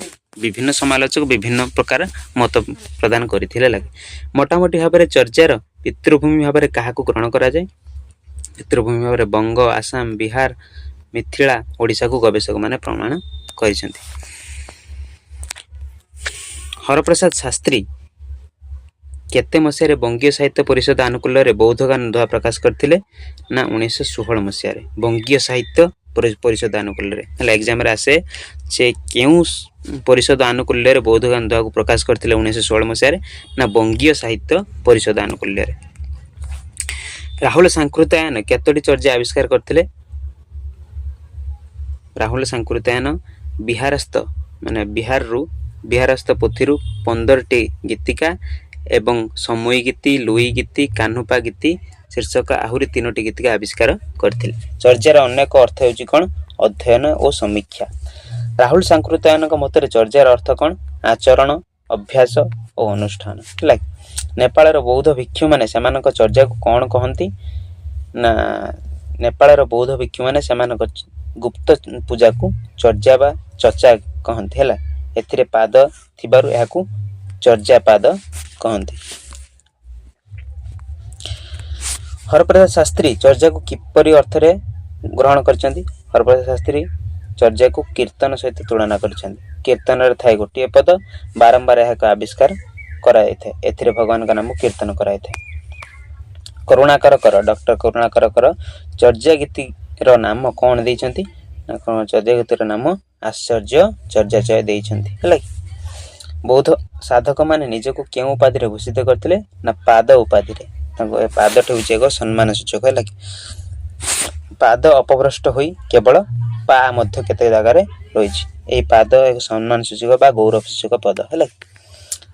ବିଭିନ୍ନ ସମାଲୋଚକ ବିଭିନ୍ନ ପ୍ରକାର ମତ ପ୍ରଦାନ କରିଥିଲେ। ଲାଗେ ମୋଟାମୋଟି ଭାବରେ ଚର୍ଯାର ପିତୃଭୂମି ଭାବରେ କାହାକୁ ଗ୍ରହଣ କରାଯାଏ? ପିତୃଭୂମି ଭାବରେ ବଙ୍ଗ, ଆସାମ, ବିହାର, ମିଥିଳା, ଓଡ଼ିଶାକୁ ଗବେଷକମାନେ ପ୍ରମାଣ କରିଛନ୍ତି। ହରପ୍ରସାଦ ଶାସ୍ତ୍ରୀ କେତେ ମସିହାରେ ବଙ୍ଗୀୟ ସାହିତ୍ୟ ପରିଷଦ ଆନୁକୂଲ୍ୟରେ ବୌଦ୍ଧଗାନ ଦୋହା ପ୍ରକାଶ କରିଥିଲେ? ନା, 1916 ମସିହାରେ ବଙ୍ଗୀୟ ସାହିତ୍ୟ ପରିଷଦ ଆନୁକୂଲ୍ୟରେ। ହେଲା, ଏକ୍ଜାମରେ ଆସେ ସେ କେଉଁ ପରିଷଦ ଆନୁକୂଲ୍ୟରେ ବୌଦ୍ଧଗାନ ଦୋହାକୁ ପ୍ରକାଶ କରିଥିଲେ 1916 ମସିହାରେ? ନା, ବଙ୍ଗୀୟ ସାହିତ୍ୟ ପରିଷଦ ଆନୁକୂଲ୍ୟରେ। ରାହୁଲ ସାଙ୍କୃତ୍ୟାୟନ କେତୋଟି ଚର୍ଯା ଆବିଷ୍କାର କରିଥିଲେ? ରାହୁଲ ସାଙ୍କୃତ୍ୟାୟନ ବିହାରସ୍ଥ, ମାନେ ବିହାରରୁ, ବିହାରସ୍ଥ ପୋଥିରୁ 15ଟି ଗୀତିକା ଏବଂ ସମୁଇ ଗୀତି, ଲୁଇ ଗୀତି, କାହ୍ନୁପା ଗୀତି ଶୀର୍ଷକ ଆହୁରି 3ଟି ଗୀତିକା ଆବିଷ୍କାର କରିଥିଲେ। ଚର୍ଯାର ଅନେକ ଅର୍ଥ ହେଉଛି କ'ଣ? ଅଧ୍ୟୟନ ଓ ସମୀକ୍ଷା। ରାହୁଲ ସାଙ୍କୃତ୍ୟାୟନଙ୍କ ମତରେ ଚର୍ଯାର ଅର୍ଥ କ'ଣ? ଆଚରଣ, ଅଭ୍ୟାସ ଓ ଅନୁଷ୍ଠାନ। ହେଲା, ନେପାଳର ବୌଦ୍ଧ ଭିକ୍ଷୁମାନେ ସେମାନଙ୍କ ଚର୍ଯାକୁ କ'ଣ କହନ୍ତି? ନା, ନେପାଳର ବୌଦ୍ଧ ଭିକ୍ଷୁମାନେ ସେମାନଙ୍କ ଗୁପ୍ତ ପୂଜାକୁ ଚର୍ଯା ବା ଚର୍ଚା କହନ୍ତି। ହେଲା, ଏଥିରେ ପାଦ ଥିବାରୁ ଏହାକୁ ଚର୍ଯାପାଦ କହନ୍ତି। ହରପ୍ରସାଦ ଶାସ୍ତ୍ରୀ ଚର୍ଯାକୁ କିପରି ଅର୍ଥରେ ଗ୍ରହଣ କରିଛନ୍ତି? ହରପ୍ରସାଦ ଶାସ୍ତ୍ରୀ ଚର୍ଯାକୁ କୀର୍ତ୍ତନ ସହିତ ତୁଳନା କରିଛନ୍ତି। କୀର୍ତ୍ତନରେ ଥାଏ ଗୋଟିଏ ପଦ, ବାରମ୍ବାର ଏହାକୁ ଆବିଷ୍କାର କରାଯାଇଥାଏ। ଏଥିରେ ଭଗବାନଙ୍କ ନାମ କୀର୍ତ୍ତନ କରାଯାଇଥାଏ। କରୁଣାକର କର, ଡକ୍ଟର କରୁଣାକର କର ଚର୍ଯା ଗୀତିର ନାମ କ'ଣ ଦେଇଛନ୍ତି? ନା, କ'ଣ ଚର୍ଯା ଗୀତିର ନାମ ଆଶ୍ଚର୍ଯ୍ୟ ଚର୍ଯାଚୟ ଦେଇଛନ୍ତି। ହେଲା କି? ବୌଦ୍ଧ ସାଧକମାନେ ନିଜକୁ କେଉଁ ଉପାଧିରେ ଭୂଷିତ କରିଥିଲେ? ନା, ପାଦ ଉପାଧିରେ। ତାଙ୍କ ଏ ପାଦଟି ହେଉଛି ଏକ ସମ୍ମାନ ସୂଚକ। ହେଲା କି? ପାଦ ଅପଭ୍ରଷ୍ଟ ହୋଇ କେବଳ ପା ମଧ୍ୟ କେତେ ଜାଗାରେ ରହିଛି। ଏହି ପାଦ ଏକ ସମ୍ମାନ ସୂଚକ ବା ଗୌରବ ସୂଚକ ପଦ। ହେଲା କି?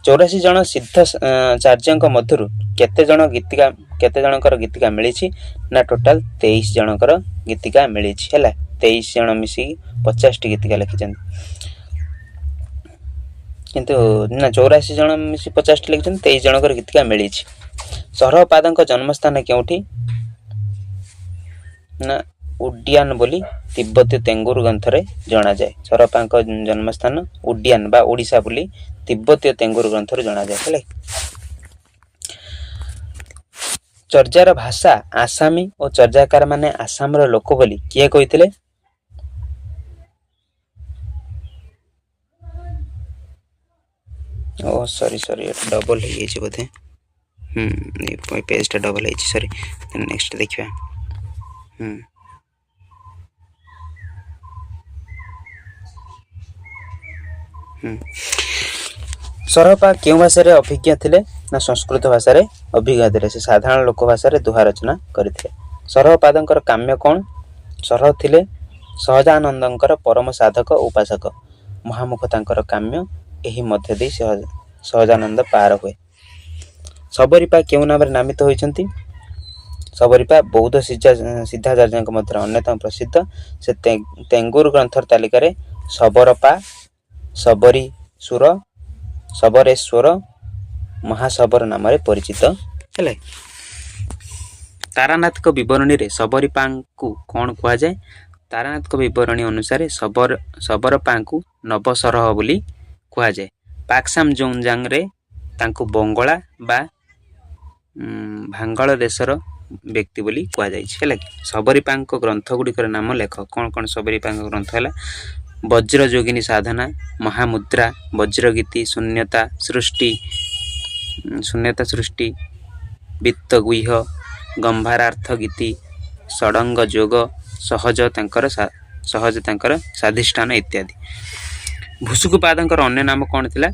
84 ଜଣ ସିଦ୍ଧ ଚାର୍ଯ୍ୟଙ୍କ ମଧ୍ୟରୁ କେତେ ଜଣ ଗୀତିକା, କେତେ ଜଣଙ୍କର ଗୀତିକା ମିଳିଛି? ନା, ଟୋଟାଲ 23 ଜଣଙ୍କର ଗୀତିକା ମିଳିଛି। ହେଲା, 23 ଜଣ ମିଶିକି 50ଟି ଗୀତିକା ଲେଖିଛନ୍ତି। କିନ୍ତୁ ନା, 84 ଜଣ ମିଶି 50ଟି ଲେଖିଛନ୍ତି, 23 ଜଣଙ୍କର ଗୀତିକା ମିଳିଛି। ସରହପାଦଙ୍କ ଜନ୍ମସ୍ଥାନ କେଉଁଠି? ନା, ଉଡ୍ଡିୟାନ ବୋଲି ତିବ୍ବତୀୟ ତେଙ୍ଗୁର ଗ୍ରନ୍ଥରେ ଜଣାଯାଏ। ସରପାଙ୍କ ଜନ୍ମସ୍ଥାନ ଉଡ୍ଡିୟାନ ବା ଓଡ଼ିଶା ବୋଲି ତିବ୍ବତୀୟ ତେଙ୍ଗୁର ଗ୍ରନ୍ଥରୁ ଜଣାଯାଏ। ହେଲା, ଚର୍ଯାର ଭାଷା ଆସାମୀ ଓ ଚର୍ଯାକାର ମାନେ ଆସାମର ଲୋକ ବୋଲି କିଏ କହିଥିଲେ? ଓ ସରି ସରି, ଏଟା ଡବଲ ହେଇଯାଇଛି ବୋଧେ। ହୁଁ, ପେଜଟା ଡବଲ ହେଇଛି, ସରି। ନେକ୍ସଟ ଦେଖିବା। ହୁଁ ହୁଁ ସରପା କେଉଁ ଭାଷାରେ ଅଭିଜ୍ଞ ଥିଲେ? ନା, ସଂସ୍କୃତ ଭାଷାରେ ଅଭିଜ୍ଞ ଥିଲେ। ସେ ସାଧାରଣ ଲୋକ ଭାଷାରେ ଦୁହା ରଚନା କରିଥିଲେ। ସରହପାଦଙ୍କର କାମ୍ୟ କ'ଣ? ସରହ ଥିଲେ ସହଜାନନ୍ଦଙ୍କର ପରମ ସାଧକ ଉପାସକ। ମହାମୁଖ ତାଙ୍କର କାମ୍ୟ। ଏହି ମଧ୍ୟ ଦେଇ ସହଜାନନ୍ଦ ପାର ହୁଏ। ସବରିପା କେଉଁ ନାମରେ ନାମିତ ହୋଇଛନ୍ତି? ସବରିପା ବୌଦ୍ଧ ସିଦ୍ଧାଚାର୍ଯ୍ୟଙ୍କ ମଧ୍ୟରେ ଅନ୍ୟତମ ପ୍ରସିଦ୍ଧ। ସେ ତେଙ୍ଗୁର ଗ୍ରନ୍ଥର ତାଲିକାରେ ସବରପା, ସବରୀସୁର, ସବରେଶ୍ୱର, ମହାସବର ନାମରେ ପରିଚିତ ହେଲେ। ତାରାନାଥଙ୍କ ବିବରଣୀରେ ସବରିପାଙ୍କୁ କ'ଣ କୁହାଯାଏ? ତାରାନାଥଙ୍କ ବିବରଣୀ ଅନୁସାରେ ସବରପାଙ୍କୁ ନବସରହ ବୋଲି କୁହାଯାଏ। ପାକସାମ ଜୋଙ୍ଗଜାଙ୍ଗରେ ତାଙ୍କୁ ବଙ୍ଗଳା ବା ଭାଙ୍ଗଳ ଦେଶର ବ୍ୟକ୍ତି ବୋଲି କୁହାଯାଇଛି। ହେଲା କି? ସବରିପାଙ୍କ ଗ୍ରନ୍ଥ ଗୁଡ଼ିକର ନାମ ଲେଖ। କ'ଣ କ'ଣ ସବରିପାଙ୍କ ଗ୍ରନ୍ଥ ହେଲା? ବଜ୍ରଯୋଗିନୀ ସାଧନା, ମହାମୁଦ୍ରା, ବଜ୍ରଗୀତି, ଶୂନ୍ୟତା ସୃଷ୍ଟି, ବିତ୍ତଗୁହ୍ୟ, ଗମ୍ଭାରାର୍ଥ ଗୀତି, ଷଡ଼ଙ୍ଗ ଯୋଗ, ସହଜ ତାଙ୍କର ସହଜ ତାଙ୍କର ସ୍ୱାଧିଷ୍ଠାନ ଇତ୍ୟାଦି। ଭୁସୁକୁପାଦଙ୍କର ଅନ୍ୟ ନାମ କ'ଣ ଥିଲା?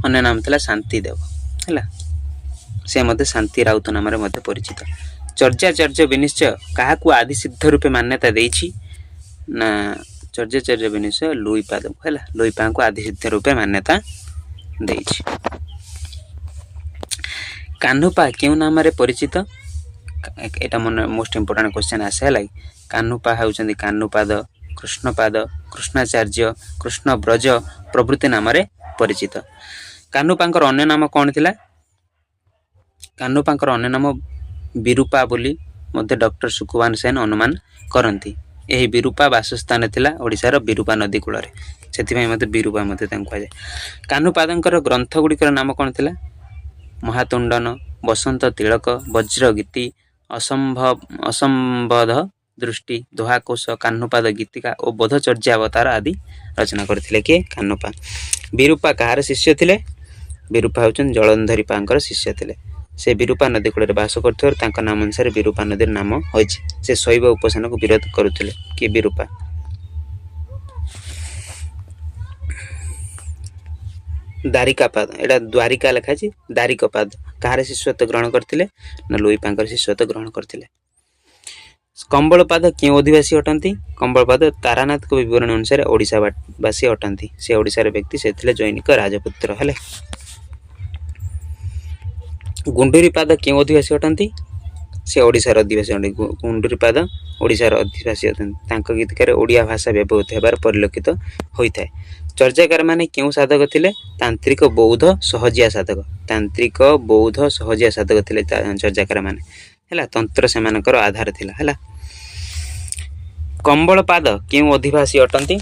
ଅନ୍ୟ ନାମ ଥିଲା ଶାନ୍ତିଦେବ। ହେଲା, ସେ ମଧ୍ୟ ଶାନ୍ତି ରାଉତ ନାମରେ ମଧ୍ୟ ପରିଚିତ। ଚର୍ଯ୍ୟାଚର୍ଯ୍ୟ ବିନିଶ୍ଚୟ କାହାକୁ ଆଦିସିଦ୍ଧ ରୂପେ ମାନ୍ୟତା ଦେଇଛି? ନା, ଚର୍ଯ୍ୟାଚର୍ଯ୍ୟ ବିନିଶ୍ଚୟ ଲୁଇପାଦଙ୍କୁ। ହେଲା, ଲୁଇପାଙ୍କୁ ଆଦିସିଦ୍ଧ ରୂପେ ମାନ୍ୟତା ଦେଇଛି। କାହ୍ନୁପା କେଉଁ ନାମରେ ପରିଚିତ? ଏଇଟା ମନେ ମୋଷ୍ଟ ଇମ୍ପୋର୍ଟାଣ୍ଟ କ୍ୱେଶ୍ଚନ୍ ଆସେ। ହେଲା କି, କାହ୍ନୁପା ହେଉଛନ୍ତି କାହ୍ନୁପାଦ, କୃଷ୍ଣପାଦ, କୃଷ୍ଣାଚାର୍ଯ୍ୟ, କୃଷ୍ଣବ୍ରଜ ପ୍ରଭୃତି ନାମରେ ପରିଚିତ। କାହ୍ନୁପାଙ୍କର ଅନ୍ୟ ନାମ କ'ଣ ଥିଲା? କାହ୍ନୁପାଙ୍କର ଅନ୍ୟ ନାମ ବିରୂପା ବୋଲି ମଧ୍ୟ ଡକ୍ଟର ସୁକୁମାନ ସେନ ଅନୁମାନ କରନ୍ତି। ଏହି ବିରୂପା ବାସସ୍ଥାନ ଥିଲା ଓଡ଼ିଶାର ବିରୂପା ନଦୀ କୂଳରେ, ସେଥିପାଇଁ ମଧ୍ୟ ବିରୂପା ମଧ୍ୟ ତାଙ୍କୁ କୁହାଯାଏ। କାହ୍ନୁପାଦଙ୍କର ଗ୍ରନ୍ଥ ଗୁଡ଼ିକର ନାମ କ'ଣ ଥିଲା? ମହାତୁଣ୍ଡନ, ବସନ୍ତ ତିଳକ, ବଜ୍ରଗୀତି, ଅସମ୍ବଦ୍ଧ ଦୃଷ୍ଟି, ଦୋହାକୋଷ, କାହ୍ନୁପାଦ ଗୀତିକା ଓ ବୋଧଚର୍ଯ୍ୟାବତାର ଆଦି ରଚନା କରିଥିଲେ କିଏ? କାହ୍ନୁପା। ବିରୂପା କାହାର ଶିଷ୍ୟ ଥିଲେ? ବିରୂପା ହେଉଛନ୍ତି ଜଳନ୍ଧରୀପାଙ୍କର ଶିଷ୍ୟ ଥିଲେ। ସେ ବିରୂପା ନଦୀ କୂଳରେ ବାସ କରୁଥିବାରୁ ତାଙ୍କ ନାମ ଅନୁସାରେ ବିରୂପା ନଦୀର ନାମ ହୋଇଛି। ସେ ଶୈବ ଉପାସନାକୁ ବିରୋଧ କରୁଥିଲେ। କିଏ? ବିରୂପା। ଦାରିକାପାଦ, ଏଇଟା ଦ୍ୱାରିକା ଲେଖା ଅଛି, ଦାରିକପାଦ କାହାର ଶିଷ୍ୟତ୍ୱ ଗ୍ରହଣ କରିଥିଲେ? ନା, ଲୁଇପାଙ୍କର ଶିଷ୍ୟତ୍ୱ ଗ୍ରହଣ କରିଥିଲେ। କମ୍ବଳପାଦ କେଉଁ ଅଧିବାସୀ ଅଟନ୍ତି? କମ୍ବଳପାଦ ତାରାନାଥଙ୍କ ବିବରଣୀ ଅନୁସାରେ ଓଡ଼ିଶାବାସୀ ଅଟନ୍ତି। ସେ ଓଡ଼ିଶାର ବ୍ୟକ୍ତି, ସେ ଥିଲେ ଜୈନିକ ରାଜପୁତ୍ର। ହେଲେ ଗୁଣ୍ଡୁରୀପାଦ କେଉଁ ଅଧିବାସୀ ଅଟନ୍ତି? ସେ ଓଡ଼ିଶାର ଅଧିବାସୀ ଅଟନ୍ତି। ଗୁଣ୍ଡୁରୀପାଦ ଓଡ଼ିଶାର ଅଧିବାସୀ ଅଟନ୍ତି। ତାଙ୍କ ଗୀତିକାରେ ଓଡ଼ିଆ ଭାଷା ବ୍ୟବହୃତ ହେବାର ପରିଲକ୍ଷିତ ହୋଇଥାଏ। ଚର୍ଯାକାର ମାନେ କେଉଁ ସାଧକ ଥିଲେ? ତାନ୍ତ୍ରିକ ବୌଦ୍ଧ ସହଜିଆ ସାଧକ। ତାନ୍ତ୍ରିକ ବୌଦ୍ଧ ସହଜିଆ ସାଧକ ଥିଲେ ଚର୍ଯାକାର ମାନେ। ହେଲା, ତନ୍ତ୍ର ସେମାନଙ୍କର ଆଧାର ଥିଲା। ହେଲା, କମ୍ବଳପାଦ କେଉଁ ଅଧିବାସୀ ଅଟନ୍ତି?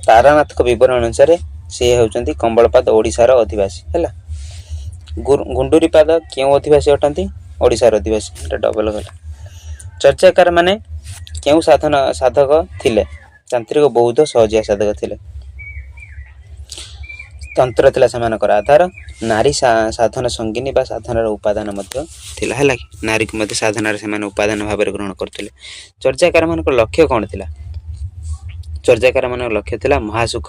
ତାରାନାଥଙ୍କ ବିବରଣୀ ଅନୁସାରେ ସେ ହେଉଛନ୍ତି କମ୍ବଳପାଦ ଓଡ଼ିଶାର ଅଧିବାସୀ। ହେଲା, ଗୁଣ୍ଡୁରୀପାଦ କେଉଁ ଅଧିବାସୀ ଅଟନ୍ତି? ଓଡ଼ିଶାର ଅଧିବାସୀ। ଏଟା ଡବଲ ଗଲା। ଚର୍ଚ୍ଚାକାର ମାନେ କେଉଁ ସାଧକ ଥିଲେ? ତାନ୍ତ୍ରିକ ବୌଦ୍ଧ ସହଜିଆ ସାଧକ ଥିଲେ। ତନ୍ତ୍ର ଥିଲା ସେମାନଙ୍କର ଆଧାର। ନାରୀ ସାଧନ ସଙ୍ଗିନୀ ବା ସାଧନାର ଉପାଦାନ ମଧ୍ୟ ଥିଲା। ହେଲା କି, ନାରୀକୁ ମଧ୍ୟ ସାଧନାରେ ସେମାନେ ଉପାଦାନ ଭାବରେ ଗ୍ରହଣ କରୁଥିଲେ। ଚର୍ଯାକାର ମାନଙ୍କର ଲକ୍ଷ୍ୟ କ'ଣ ଥିଲା? ଚର୍ଯାକାର ମାନଙ୍କ ଲକ୍ଷ୍ୟ ଥିଲା ମହାସୁଖ,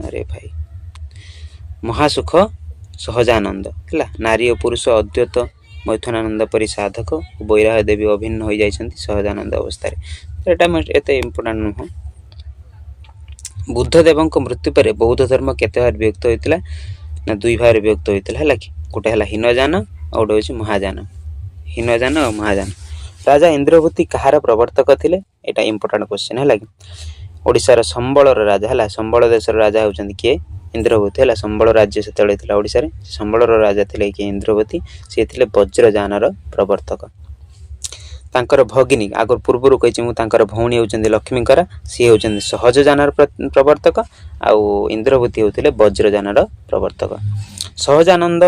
ଆରେ ଭାଇ, ମହାସୁଖ ସହଜାନନ୍ଦ। ହେଲା, ନାରୀ ଓ ପୁରୁଷ ଅଦ୍ୱୈତ ମୈଥୁନାନନ୍ଦ ପରି ସାଧକ ଓ ବୈରାଗ ଦେବୀ ଅଭିନ୍ନ ହୋଇଯାଇଛନ୍ତି ସହଜାନନ୍ଦ ଅବସ୍ଥାରେ। ଏଇଟା ଏତେ ଇମ୍ପୋର୍ଟାଣ୍ଟ ନୁହଁ। ବୁଦ୍ଧଦେବଙ୍କ ମୃତ୍ୟୁ ପରେ ବୌଦ୍ଧ ଧର୍ମ କେତେ ଭାଗରେ ବିଭକ୍ତ ହୋଇଥିଲା? ନା, ଦୁଇ ଭାଗରେ ବିଭକ୍ତ ହୋଇଥିଲା। ହେଲା କି, ଗୋଟେ ହେଲା ହୀନଯାନ ଆଉ ଗୋଟେ ହେଉଛି ମହାଯାନ। ହୀନଯାନ ଆଉ ମହାଯାନ। ରାଜା ଇନ୍ଦ୍ରଭୂତି କାହାର ପ୍ରବର୍ତ୍ତକ ଥିଲେ? ଏଇଟା ଇମ୍ପୋର୍ଟାଣ୍ଟ କ୍ୱେଶ୍ଚନ୍। ହେଲା କି, ଓଡ଼ିଶାର ସମ୍ବଳର ରାଜା। ହେଲା, ସମ୍ବଳ ଦେଶର ରାଜା ହେଉଛନ୍ତି କିଏ? ଇନ୍ଦ୍ରଭୂତି। ହେଲା, ସମ୍ବଳ ରାଜ୍ୟ ସେତେବେଳେ ଥିଲା ଓଡ଼ିଶାରେ। ସମ୍ବଳର ରାଜା ଥିଲେ କିଏ? ଇନ୍ଦ୍ରଭୂତି। ସିଏ ଥିଲେ ବଜ୍ରଯାନର ପ୍ରବର୍ତ୍ତକ। ତାଙ୍କର ଭଗିନୀ, ଆଗରୁ ପୂର୍ବରୁ କହିଛି ମୁଁ, ତାଙ୍କର ଭଉଣୀ ହେଉଛନ୍ତି ଲକ୍ଷ୍ମୀଙ୍କର, ସିଏ ହେଉଛନ୍ତି ସହଜଯାନର ପ୍ରବର୍ତ୍ତକ ଆଉ ଇନ୍ଦ୍ରଭୂତି ହେଉଥିଲେ ବଜ୍ରଯାନର ପ୍ରବର୍ତ୍ତକ। ସହଜାନନ୍ଦ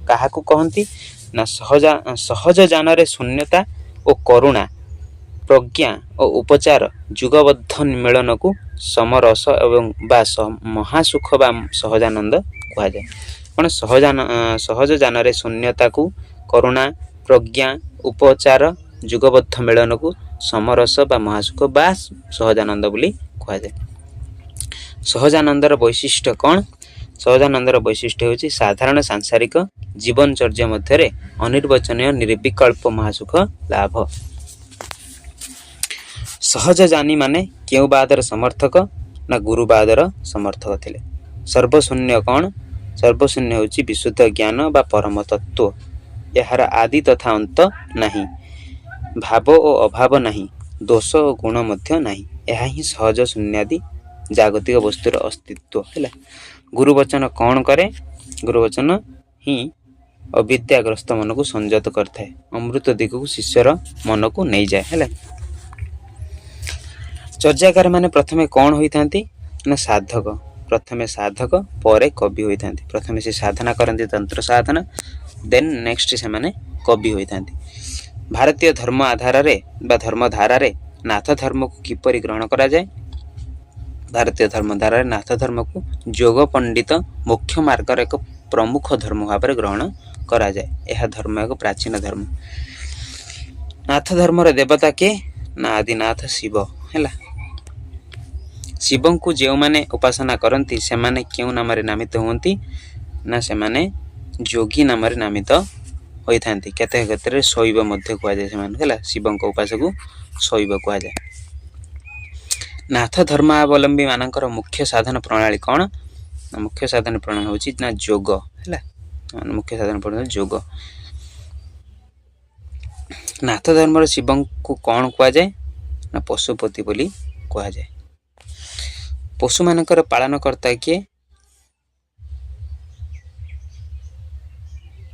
କାହାକୁ କହନ୍ତି? ନା, ସହଜଯାନରେ ଶୂନ୍ୟତା ଓ କରୁଣା, ପ୍ରଜ୍ଞା ଓ ଉପଚାର ଯୁଗବଦ୍ଧ ମିଳନକୁ ସମରସ ଏବଂ ବା ମହାସୁଖ ବା ସହଜାନନ୍ଦ କୁହାଯାଏ। କ'ଣ? ସହଜଯାନରେ ଶୂନ୍ୟତାକୁ କରୁଣା, ପ୍ରଜ୍ଞା, ଉପଚାର ଯୁଗବଦ୍ଧ ମିଳନକୁ ସମରସ ବା ମହାସୁଖ ବା ସହଜାନନ୍ଦ ବୋଲି କୁହାଯାଏ। ସହଜାନନ୍ଦର ବୈଶିଷ୍ଟ୍ୟ କ'ଣ? ସହଜାନନ୍ଦର ବୈଶିଷ୍ଟ୍ୟ ହେଉଛି ସାଧାରଣ ସାଂସାରିକ ଜୀବନଚର୍ଯ୍ୟା ମଧ୍ୟରେ ଅନିର୍ବଚନୀୟ ନିର୍ବିକଳ୍ପ ମହାସୁଖ ଲାଭ। ସହଜଯାନୀ ମାନେ କେଉଁ ବାଦର ସମର୍ଥକ? ନା, ଗୁରୁବାଦର ସମର୍ଥକ ଥିଲେ। ସର୍ବଶୂନ୍ୟ କ'ଣ? ସର୍ବଶୂନ୍ୟ ହେଉଛି ବିଶୁଦ୍ଧ ଜ୍ଞାନ ବା ପରମ ତତ୍ତ୍ୱ। ଏହାର ଆଦି ତଥା ଅନ୍ତ ନାହିଁ, ଭାବ ଓ ଅଭାବ ନାହିଁ, ଦୋଷ ଓ ଗୁଣ ମଧ୍ୟ ନାହିଁ। ଏହା ହିଁ ସହଜ ଶୂନ୍ୟାଦି ଜାଗତିକ ବସ୍ତୁର ଅସ୍ତିତ୍ୱ। ହେଲା, ଗୁରୁବଚନ କ'ଣ କରେ? ଗୁରୁବଚନ ହିଁ ଅବିଦ୍ୟାଗ୍ରସ୍ତ ମନକୁ ସଂଯତ କରିଥାଏ, ଅମୃତ ଦିଗକୁ ଶିଷ୍ୟର ମନକୁ ନେଇଯାଏ। ହେଲା, ଚର୍ଯାକାର ମାନେ ପ୍ରଥମେ କ'ଣ ହୋଇଥାନ୍ତି? ନା, ସାଧକ। ପ୍ରଥମେ ସାଧକ, ପରେ କବି ହୋଇଥାନ୍ତି। ପ୍ରଥମେ ସେ ସାଧନା କରନ୍ତି, ତନ୍ତ୍ର ସାଧନା, ଦେନ୍ ନେକ୍ସଟ ସେମାନେ କବି ହୋଇଥାନ୍ତି। ଭାରତୀୟ ଧର୍ମ ଆଧାରରେ ବା ଧର୍ମଧାରାରେ ନାଥ ଧର୍ମକୁ କିପରି ଗ୍ରହଣ କରାଯାଏ? ଭାରତୀୟ ଧର୍ମଧାରାରେ ନାଥ ଧର୍ମକୁ ଯୋଗ ପଣ୍ଡିତ ମୋକ୍ଷ ମାର୍ଗର ଏକ ପ୍ରମୁଖ ଧର୍ମ ଭାବରେ ଗ୍ରହଣ କରାଯାଏ। ଏହା ଧର୍ମ ଏକ ପ୍ରାଚୀନ ଧର୍ମ। ନାଥ ଧର୍ମର ଦେବତା କିଏ? ନା ଆଦିନାଥ ଶିବ। ହେଲା, ଶିବଙ୍କୁ ଯେଉଁମାନେ ଉପାସନା କରନ୍ତି ସେମାନେ କେଉଁ ନାମରେ ନାମିତ ହୁଅନ୍ତି? ନା ସେମାନେ ଯୋଗୀ ନାମରେ ନାମିତ ହୋଇଥାନ୍ତି। କେତେକ କ୍ଷେତ୍ରରେ ଶୈବ ମଧ୍ୟ କୁହାଯାଏ ସେମାନଙ୍କୁ। ହେଲା, ଶିବଙ୍କ ଉପାସକୁ ଶୈବ କୁହାଯାଏ। ନାଥ ଧର୍ମାବଲମ୍ବୀ ମାନଙ୍କର ମୁଖ୍ୟ ସାଧନ ପ୍ରଣାଳୀ କ'ଣ? ନା ମୁଖ୍ୟ ସାଧନ ପ୍ରଣାଳୀ ହେଉଛି ନା ଯୋଗ। ହେଲା, ମୁଖ୍ୟ ସାଧନ ପ୍ରଣାଳୀ ଯୋଗ। ନାଥ ଧର୍ମର ଶିବଙ୍କୁ କ'ଣ କୁହାଯାଏ? ନା ପଶୁପତି ବୋଲି କୁହାଯାଏ। ପଶୁମାନଙ୍କର ପାଳନକର୍ତ୍ତା କିଏ?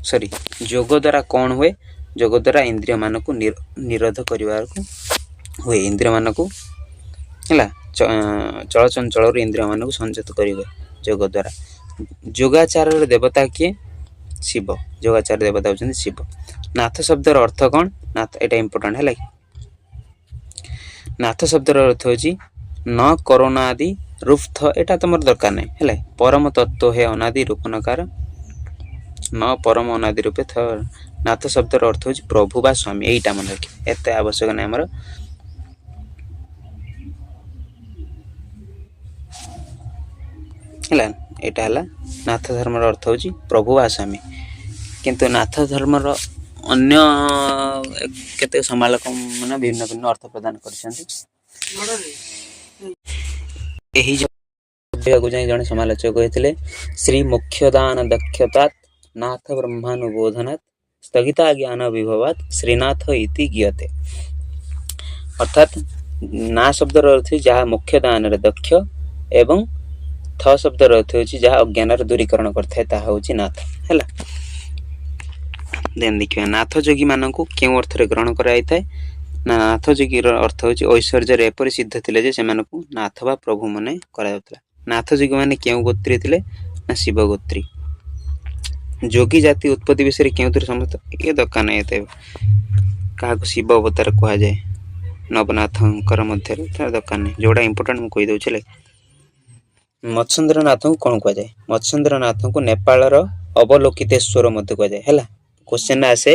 ସରି, ଯୋଗ ଦ୍ୱାରା କ'ଣ ହୁଏ? ଯୋଗ ଦ୍ୱାରା ଇନ୍ଦ୍ରିୟମାନଙ୍କୁ ନିରୋଧ କରିବାକୁ ହୁଏ। ଇନ୍ଦ୍ରିୟମାନଙ୍କୁ, ହେଲା, ଚଳଚଞ୍ଚଳରୁ ଇନ୍ଦ୍ରିୟମାନଙ୍କୁ ସଂଯତ କରିହୁଏ ଯୋଗ ଦ୍ୱାରା। ଯୋଗାଚାରର ଦେବତା କିଏ? ଶିବ। ଯୋଗାଚାର ଦେବତା ହେଉଛନ୍ତି ଶିବ। ନାଥ ଶବ୍ଦର ଅର୍ଥ କ'ଣ? ନାଥ, ଏଇଟା ଇମ୍ପୋର୍ଟାଣ୍ଟ। ହେଲା କି, ନାଥ ଶବ୍ଦର ଅର୍ଥ ହେଉଛି ନ କରୋନାଦି ରୁଫଥ, ଏଇଟା ତମର ଦରକାର ନାହିଁ। ହେଲା, ପରମ ତତ୍ତ୍ୱ ହେ ଅନାଦି ରୂପନକାର ନ ପରମ ଅନାଦି ରୂପେ। ନାଥ ଶବ୍ଦର ଅର୍ଥ ହେଉଛି ପ୍ରଭୁ ବା ସ୍ୱାମୀ। ଏଇଟା ମନେ ରଖିବେ, ଏତେ ଆବଶ୍ୟକ ନାହିଁ ଆମର। ହେଲା, ଏଇଟା ହେଲା ନାଥ ଧର୍ମର ଅର୍ଥ ହେଉଛି ପ୍ରଭୁ ବା ସ୍ୱାମୀ। କିନ୍ତୁ ନାଥ ଧର୍ମର ଅନ୍ୟ କେତେକ ସମାଲୋଚକ ମାନେ ଭିନ୍ନ ଭିନ୍ନ ଅର୍ଥ ପ୍ରଦାନ କରିଛନ୍ତି। ଏହି ଯାଇ ଜଣେ ସମାଲୋଚକ କହିଥିଲେ, ଶ୍ରୀ ମୋକ୍ଷଦାନ ଦକ୍ଷତାତ୍ ନାଥ ବ୍ରହ୍ମାନୁବୋଧନାତ୍ ସ୍ଥଗିତା ଜ୍ଞାନ ବିଭବାତ୍ ଶ୍ରୀନାଥ ଇତି ଗୀୟତେ। ଅର୍ଥାତ୍ ନା ଶବ୍ଦର ଅର୍ଥ ଯାହା ମୋକ୍ଷଦାନରେ ଦକ୍ଷ ଏବଂ ଥ ଶବ୍ଦର ଅର୍ଥ ହେଉଛି ଯାହା ଅଜ୍ଞାନର ଦୂରୀକରଣ କରିଥାଏ, ତାହା ହେଉଛି ନାଥ। ହେଲା, ଦେନ୍ ଦେଖିବା ନାଥ ଯୋଗୀମାନଙ୍କୁ କେଉଁ ଅର୍ଥରେ ଗ୍ରହଣ କରାଯାଇଥାଏ? ନା ନାଥ ଯୋଗୀର ଅର୍ଥ ହେଉଛି ଐଶ୍ୱର୍ଯ୍ୟରେ ଏପରି ସିଦ୍ଧ ଥିଲେ ଯେ ସେମାନଙ୍କୁ ନାଥ ବା ପ୍ରଭୁ ମନେ କରାଯାଉଥିଲା। ନାଥ ଯୋଗୀମାନେ କେଉଁ ଗୋତ୍ରୀ ଥିଲେ? ନା ଶିବ ଗୋତ୍ରୀ। ଯୋଗୀ ଜାତି ଉତ୍ପତ୍ତି ବିଷୟରେ କେଉଁଥିରେ ସମସ୍ତ ଇଏ ଦରକାର ନାହିଁ ଏତେ। କାହାକୁ ଶିବ ଅବତାର କୁହାଯାଏ ନବନାଥଙ୍କର ମଧ୍ୟରେ? ତାର ଦରକାର ନାହିଁ। ଯୋଉଟା ଇମ୍ପୋର୍ଟାଣ୍ଟ ମୁଁ କହିଦେଉଛି। ହେଲେ ମତ୍ସ୍ୟେନ୍ଦ୍ରନାଥଙ୍କୁ କ'ଣ କୁହାଯାଏ? ମତ୍ସ୍ୟେନ୍ଦ୍ରନାଥଙ୍କୁ ନେପାଳର ଅବଲୋକିତେଶ୍ୱର ମଧ୍ୟ କୁହାଯାଏ। ହେଲା, କ୍ୱେଶ୍ଚନ ଆସେ,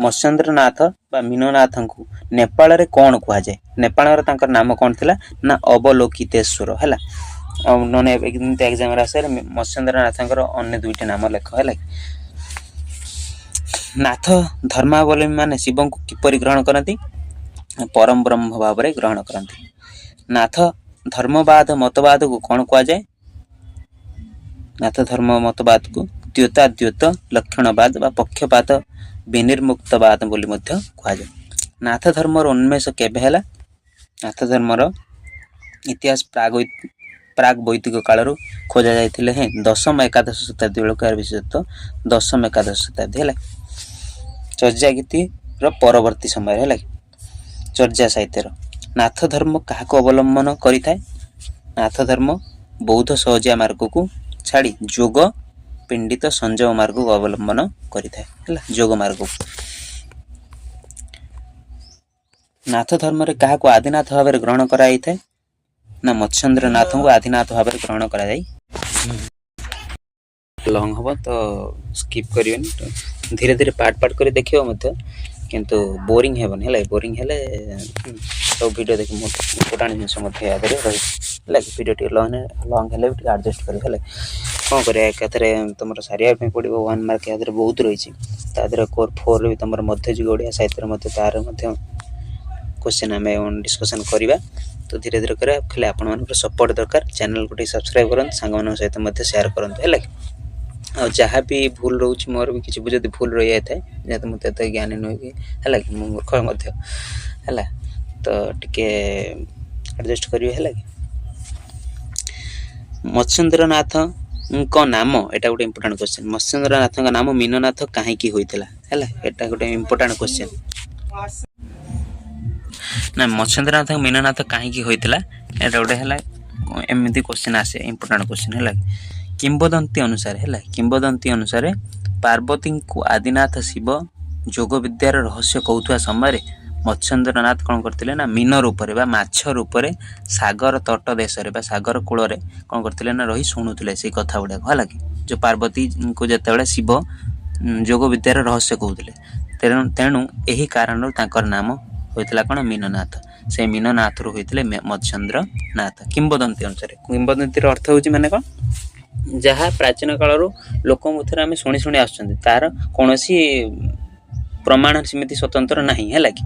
ମତ୍ସ୍ୟେନ୍ଦ୍ରନାଥ ବା ମୀନନାଥଙ୍କୁ ନେପାଳରେ କ'ଣ କୁହାଯାଏ? ନେପାଳର ତାଙ୍କର ନାମ କ'ଣ ଥିଲା? ନା ଅବଲୋକିତେଶ୍ୱର। ହେଲା, ଆଉ ନହେଲେ ଏମିତି ଏକ୍ଜାମରେ ଆସେ, ମତ୍ସ୍ୟେନ୍ଦ୍ରନାଥଙ୍କର ଅନ୍ୟ ଦୁଇଟି ନାମ ଲେଖ। ହେଲା, ନାଥ ଧର୍ମାବଲମ୍ବୀ ମାନେ ଶିବଙ୍କୁ କିପରି ଗ୍ରହଣ କରନ୍ତି? ପରମ ବ୍ରହ୍ମ ଭାବରେ ଗ୍ରହଣ କରନ୍ତି। ନାଥ ଧର୍ମବାଦ ମତବାଦକୁ କ'ଣ କୁହାଯାଏ? ନାଥ ଧର୍ମ ମତବାଦକୁ ଦ୍ୱୈତାଦ୍ୱୈତ ଲକ୍ଷଣବାଦ ବା ପକ୍ଷପାତ ବିନିର୍ମୁକ୍ତବାଦ ବୋଲି ମଧ୍ୟ କୁହାଯାଏ। ନାଥ ଧର୍ମର ଉନ୍ମେଷ କେବେ ହେଲା? ନାଥ ଧର୍ମର ଇତିହାସ ପ୍ରାଗ ବୈଦିକ କାଳରୁ ଖୋଜା ଯାଇଥିଲେ ହେଁ ଦଶମ ଏକାଦଶ ଶତାବ୍ଦୀ ବେଳକୁ ଏହାର ବିଶେଷତ୍ୱ ଦଶମ ଏକାଦଶ ଶତାବ୍ଦୀ। ହେଲା, ଚର୍ଯ୍ୟାଗୀତିର ପରବର୍ତ୍ତୀ ସମୟରେ। ହେଲା, ଚର୍ଯ୍ୟା ସାହିତ୍ୟର। ନାଥ ଧର୍ମ କାହାକୁ ଅବଲମ୍ବନ କରିଥାଏ? ନାଥ ଧର୍ମ ବୌଦ୍ଧ ସହଜିଆ ମାର୍ଗକୁ ଛାଡ଼ି ଯୋଗ ପିଣ୍ଡିତ ସଂଯମ ମାର୍ଗକୁ ଅବଲମ୍ବନ କରିଥାଏ। ହେଲା, ଯୋଗ ମାର୍ଗକୁ। ନାଥ ଧର୍ମରେ କାହାକୁ ଆଦିନାଥ ଭାବରେ ଗ୍ରହଣ କରାଯାଇଥାଏ? ନା ମତ୍ସ୍ୟେନ୍ଦ୍ରନାଥଙ୍କୁ ଆଦିନାଥ ଭାବରେ ଗ୍ରହଣ କରାଯାଇ। ଲଙ୍ଗ ହବ ତ ସ୍କିପ୍ କରିବେନି, ଧୀରେ ଧୀରେ ପାର୍ଟ ପାର୍ଟ କରି ଦେଖିବ ମଧ୍ୟ, କିନ୍ତୁ ବୋରିଂ ହେବନି। ହେଲା, ବୋରିଂ ହେଲେ ସବୁ ଭିଡ଼ିଓ ଦେଖି ଇମ୍ପୋର୍ଟାଣ୍ଟ ଜିନିଷ ମଧ୍ୟ ୟା ଦେହରେ ରହିଛି। ହେଲା କି, ଭିଡ଼ିଓ ଟିକେ ଲଙ୍ଗ ଲଙ୍ଗ ହେଲେ ବି ଟିକେ ଆଡ଼ଜଷ୍ଟ କରିବେ। ହେଲେ କ'ଣ କରିବା, ଏକାଥରେ ତୁମର ସାରିବା ପାଇଁ ପଡ଼ିବ। 1 ମାର୍କ ୟା ଦେହରେ ବହୁତ ରହିଛି। ତା ଦେହରେ କୋର୍ 4ରେ ବି ତୁମର ମଧ୍ୟଯୁଗ ଓଡ଼ିଆ ସାହିତ୍ୟରେ ମଧ୍ୟ ତାର ମଧ୍ୟ କ୍ୱେଶ୍ଚନ୍ ଆମେ ଡିସ୍କସନ୍ କରିବା। ତ ଧୀରେ ଧୀରେ କରିବା, ଖାଲି ଆପଣମାନଙ୍କର ସପୋର୍ଟ ଦରକାର। ଚ୍ୟାନେଲକୁ ଟିକେ ସବସ୍କ୍ରାଇବ୍ କରନ୍ତୁ, ସାଙ୍ଗମାନଙ୍କ ସହିତ ମଧ୍ୟ ସେୟାର କରନ୍ତୁ। ହେଲା କି, ଆଉ ଯାହା ବି ଭୁଲ ରହୁଛି, ମୋର ବି କିଛି ଯଦି ଭୁଲ ରହିଯାଇଥାଏ, ଯେହେତୁ ମୁଁ ତ ଏତେ ଜ୍ଞାନୀ ନୁହେଁ କି, ହେଲା କି, ମୁଁ ମୂର୍ଖ ମଧ୍ୟ, ହେଲା, ତ ଟିକେ ଆଡ଼ଜଷ୍ଟ କରିବେ। ହେଲା କି, ମତ୍ସ୍ୟେନ୍ଦ୍ରନାଥଙ୍କ ନାମ, ଏଇଟା ଗୋଟେ ଇମ୍ପୋର୍ଟାଣ୍ଟ କ୍ୱେଶ୍ଚନ୍। ମତ୍ସ୍ୟେନ୍ଦ୍ରନାଥଙ୍କ ନାମ ମୀନନାଥ କାହିଁକି ହୋଇଥିଲା? ହେଲା, ଏଇଟା ଗୋଟେ ଇମ୍ପୋର୍ଟାଣ୍ଟ କ୍ୱେଶ୍ଚନ୍। ନା ମତ୍ସ୍ୟେନ୍ଦ୍ରନାଥ ମୀନନାଥ କାହିଁକି ହୋଇଥିଲା, ଏଇଟା ଗୋଟେ ହେଲା ଏମିତି କ୍ୱେଶ୍ଚନ୍ ଆସେ, ଇମ୍ପୋର୍ଟାଣ୍ଟ କ୍ୱେଶ୍ଚନ୍। ହେଲା, କିମ୍ବଦନ୍ତୀ ଅନୁସାରେ, ହେଲା, କିମ୍ବଦନ୍ତୀ ଅନୁସାରେ ପାର୍ବତୀଙ୍କୁ ଆଦିନାଥ ଶିବ ଯୋଗ ବିଦ୍ୟାର ରହସ୍ୟ କହୁଥିବା ସମୟରେ ମତ୍ସ୍ୟେନ୍ଦ୍ରନାଥ କ'ଣ କରିଥିଲେ? ନା ମୀନ ରୂପରେ ବା ମାଛ ରୂପରେ ସାଗର ତଟ ଦେଶରେ ବା ସାଗର କୂଳରେ କ'ଣ କରିଥିଲେ? ନା ରହି ଶୁଣୁଥିଲେ ସେଇ କଥା ଗୁଡ଼ାକ। ହେଲା କି, ଯେଉଁ ପାର୍ବତୀଙ୍କୁ ଯେତେବେଳେ ଶିବ ଯୋଗ ବିଦ୍ୟାର ରହସ୍ୟ କହୁଥିଲେ। ତେଣୁ ଏହି କାରଣରୁ ତାଙ୍କର ନାମ ହୋଇଥିଲା କ'ଣ? ମୀନନାଥ। ସେ ମୀନନାଥରୁ ହୋଇଥିଲେ ମତ୍ସ୍ୟେନ୍ଦ୍ର ନାଥ, କିମ୍ବଦନ୍ତୀ ଅନୁସାରେ। କିମ୍ବଦନ୍ତୀର ଅର୍ଥ ହେଉଛି ମାନେ କ'ଣ? ଯାହା ପ୍ରାଚୀନ କାଳରୁ ଲୋକ ମୁଖରେ ଆମେ ଶୁଣି ଶୁଣି ଆସୁଛନ୍ତି, ତାର କୌଣସି ପ୍ରମାଣ ସେମିତି ସ୍ୱତନ୍ତ୍ର ନାହିଁ, ହେଲା କି?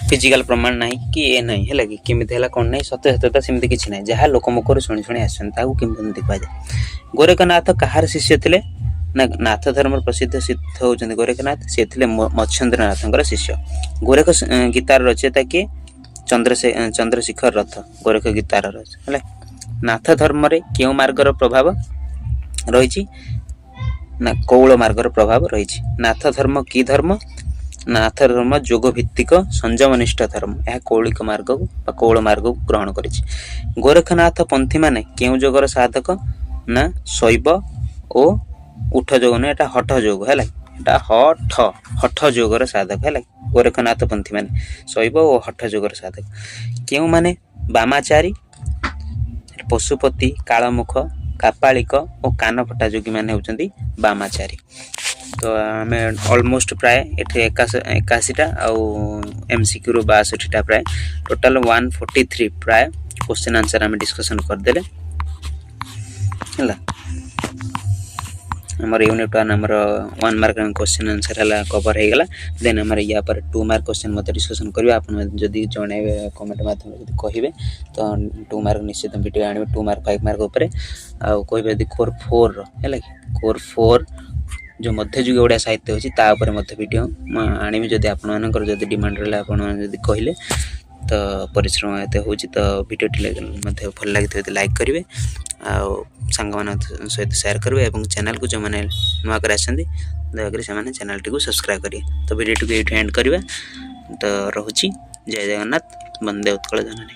ଫିଜିକାଲ ପ୍ରମାଣ ନାହିଁ କି ଏ ନାହିଁ, ହେଲା କି? କେମିତି ହେଲା, କ'ଣ ନାହିଁ, ସତ୍ୟ ସତ୍ୟତା ସେମିତି କିଛି ନାହିଁ। ଯାହା ଲୋକମୁଖରୁ ଶୁଣି ଶୁଣି ଆସୁଛନ୍ତି, ତାକୁ କିମ୍ବଦନ୍ତୀ କୁହାଯାଏ। ଗୋରେଖନାଥ କାହାର ଶିଷ୍ୟ ଥିଲେ ନା, ନାଥ ଧର୍ମର ପ୍ରସିଦ୍ଧ ସିଦ୍ଧ ହେଉଛନ୍ତି ଗୋରେଖନାଥ। ସେ ଥିଲେ ମତ୍ସ୍ୟେନ୍ଦ୍ରନାଥଙ୍କର ଶିଷ୍ୟ। ଗୋରେଖ ଗୀତାର ରଚୟିତା କିଏ? ଚନ୍ଦ୍ରଶେଖର ରଥ ଗୋରେଖ ଗୀତାର ହେଲା। ନାଥ ଧର୍ମରେ କେଉଁ ମାର୍ଗର ପ୍ରଭାବ ରହିଛି ନା, କୌଳ ମାର୍ଗର ପ୍ରଭାବ ରହିଛି। ନାଥ ଧର୍ମ କି ଧର୍ମ? ନାଥ ଧର୍ମ ଯୋଗ ଭିତ୍ତିକ ସଂଯମନିଷ୍ଠ ଧର୍ମ। ଏହା କୌଳିକ ମାର୍ଗକୁ ବା କୌଳ ମାର୍ଗକୁ ଗ୍ରହଣ କରିଛି। ଗୋରେଖନାଥ ପନ୍ଥୀମାନେ କେଉଁ ଯୋଗର ସାଧକ ନା, ଶୈବ ଓ ଉଠ ଯୋଗ ନୁହେଁ, ଏଟା ହଠ ଯୋଗ, ହେଲା। ଏଟା ହଠ ଯୋଗର ସାଧକ, ହେଲା। ଗୋରେଖନାଥ ପନ୍ଥୀମାନେ ଶୈବ ଓ ହଠ ଯୋଗର ସାଧକ। କେଉଁମାନେ ବାମାଚାରୀ? ପଶୁପତି, କାଳମୁଖ, କାପାଳିକ ଓ କାନଫଟା ଯୋଗୀମାନେ ହେଉଛନ୍ତି ବାମାଚାରୀ। ତ ଆମେ ଅଲମୋଷ୍ଟ ପ୍ରାୟ ଏଠି 81ଟା ଆଉ ଏମ୍ସିକ୍ୟୁରୁ 62ଟା, ପ୍ରାୟ ଟୋଟାଲ 143 ପ୍ରାୟ କ୍ୱେଶ୍ଚିନ୍ ଆନ୍ସର୍ ଆମେ ଡିସ୍କସନ୍ କରିଦେଲେ, ହେଲା। ଆମର ୟୁନିଟ୍ ୱାନ୍, ଆମର ୱାନ୍ ମାର୍କ କ୍ୱେଶ୍ଚିନ୍ ଆନ୍ସର୍ ହେଲା, କଭର୍ ହେଇଗଲା। ଦେନ୍ ଆମର ୟା ପରେ ଟୁ ମାର୍କ କ୍ୱେଶ୍ଚିନ୍ ମଧ୍ୟ ଡିସ୍କସନ୍ କରିବା। ଆପଣ ଯଦି ଜଣାଇବେ, କମେଣ୍ଟ ମାଧ୍ୟମରେ ଯଦି କହିବେ, ତ ଟୁ ମାର୍କ ନିଶ୍ଚିତ ଭିଡ଼ିଓ ଆଣିବେ, ଟୁ ମାର୍କ, ଫାଇଭ୍ ମାର୍କ ଉପରେ। ଆଉ କହିବେ ଯଦି କୋର୍ ଫୋର୍ର, ହେଲା କି, କୋର୍ ଫୋର୍ ଯେଉଁ ମଧ୍ୟଯୁଗୀୟ ଓଡ଼ିଆ ସାହିତ୍ୟ ଅଛି, ତା ଉପରେ ମଧ୍ୟ ଭିଡ଼ିଓ ମୁଁ ଆଣିବି, ଯଦି ଆପଣମାନଙ୍କର ଯଦି ଡିମାଣ୍ଡ ରହିଲା, ଆପଣମାନେ ଯଦି କହିଲେ। ତ ପରିଶ୍ରମ ଏତେ ହେଉଛି, ତ ଭିଡ଼ିଓଟି ମଧ୍ୟ ଭଲ ଲାଗିଥିବ ଯଦି ଲାଇକ୍ କରିବେ ଆଉ ସାଙ୍ଗମାନଙ୍କ ସହିତ ସେୟାର କରିବେ ଏବଂ ଚ୍ୟାନେଲକୁ ଯେଉଁମାନେ ନୂଆ କରି ଆସିଛନ୍ତି, ଦୟାକରି ସେମାନେ ଚ୍ୟାନେଲଟିକୁ ସବସ୍କ୍ରାଇବ୍ କରିବେ। ତ ଭିଡ଼ିଓଟିକୁ ଏଇଠୁ ଏଣ୍ଡ କରିବା। ତ ରହୁଛି। ଜୟ ଜଗନ୍ନାଥ, ବନ୍ଦେ ଉତ୍କଳ ଜନନୀ।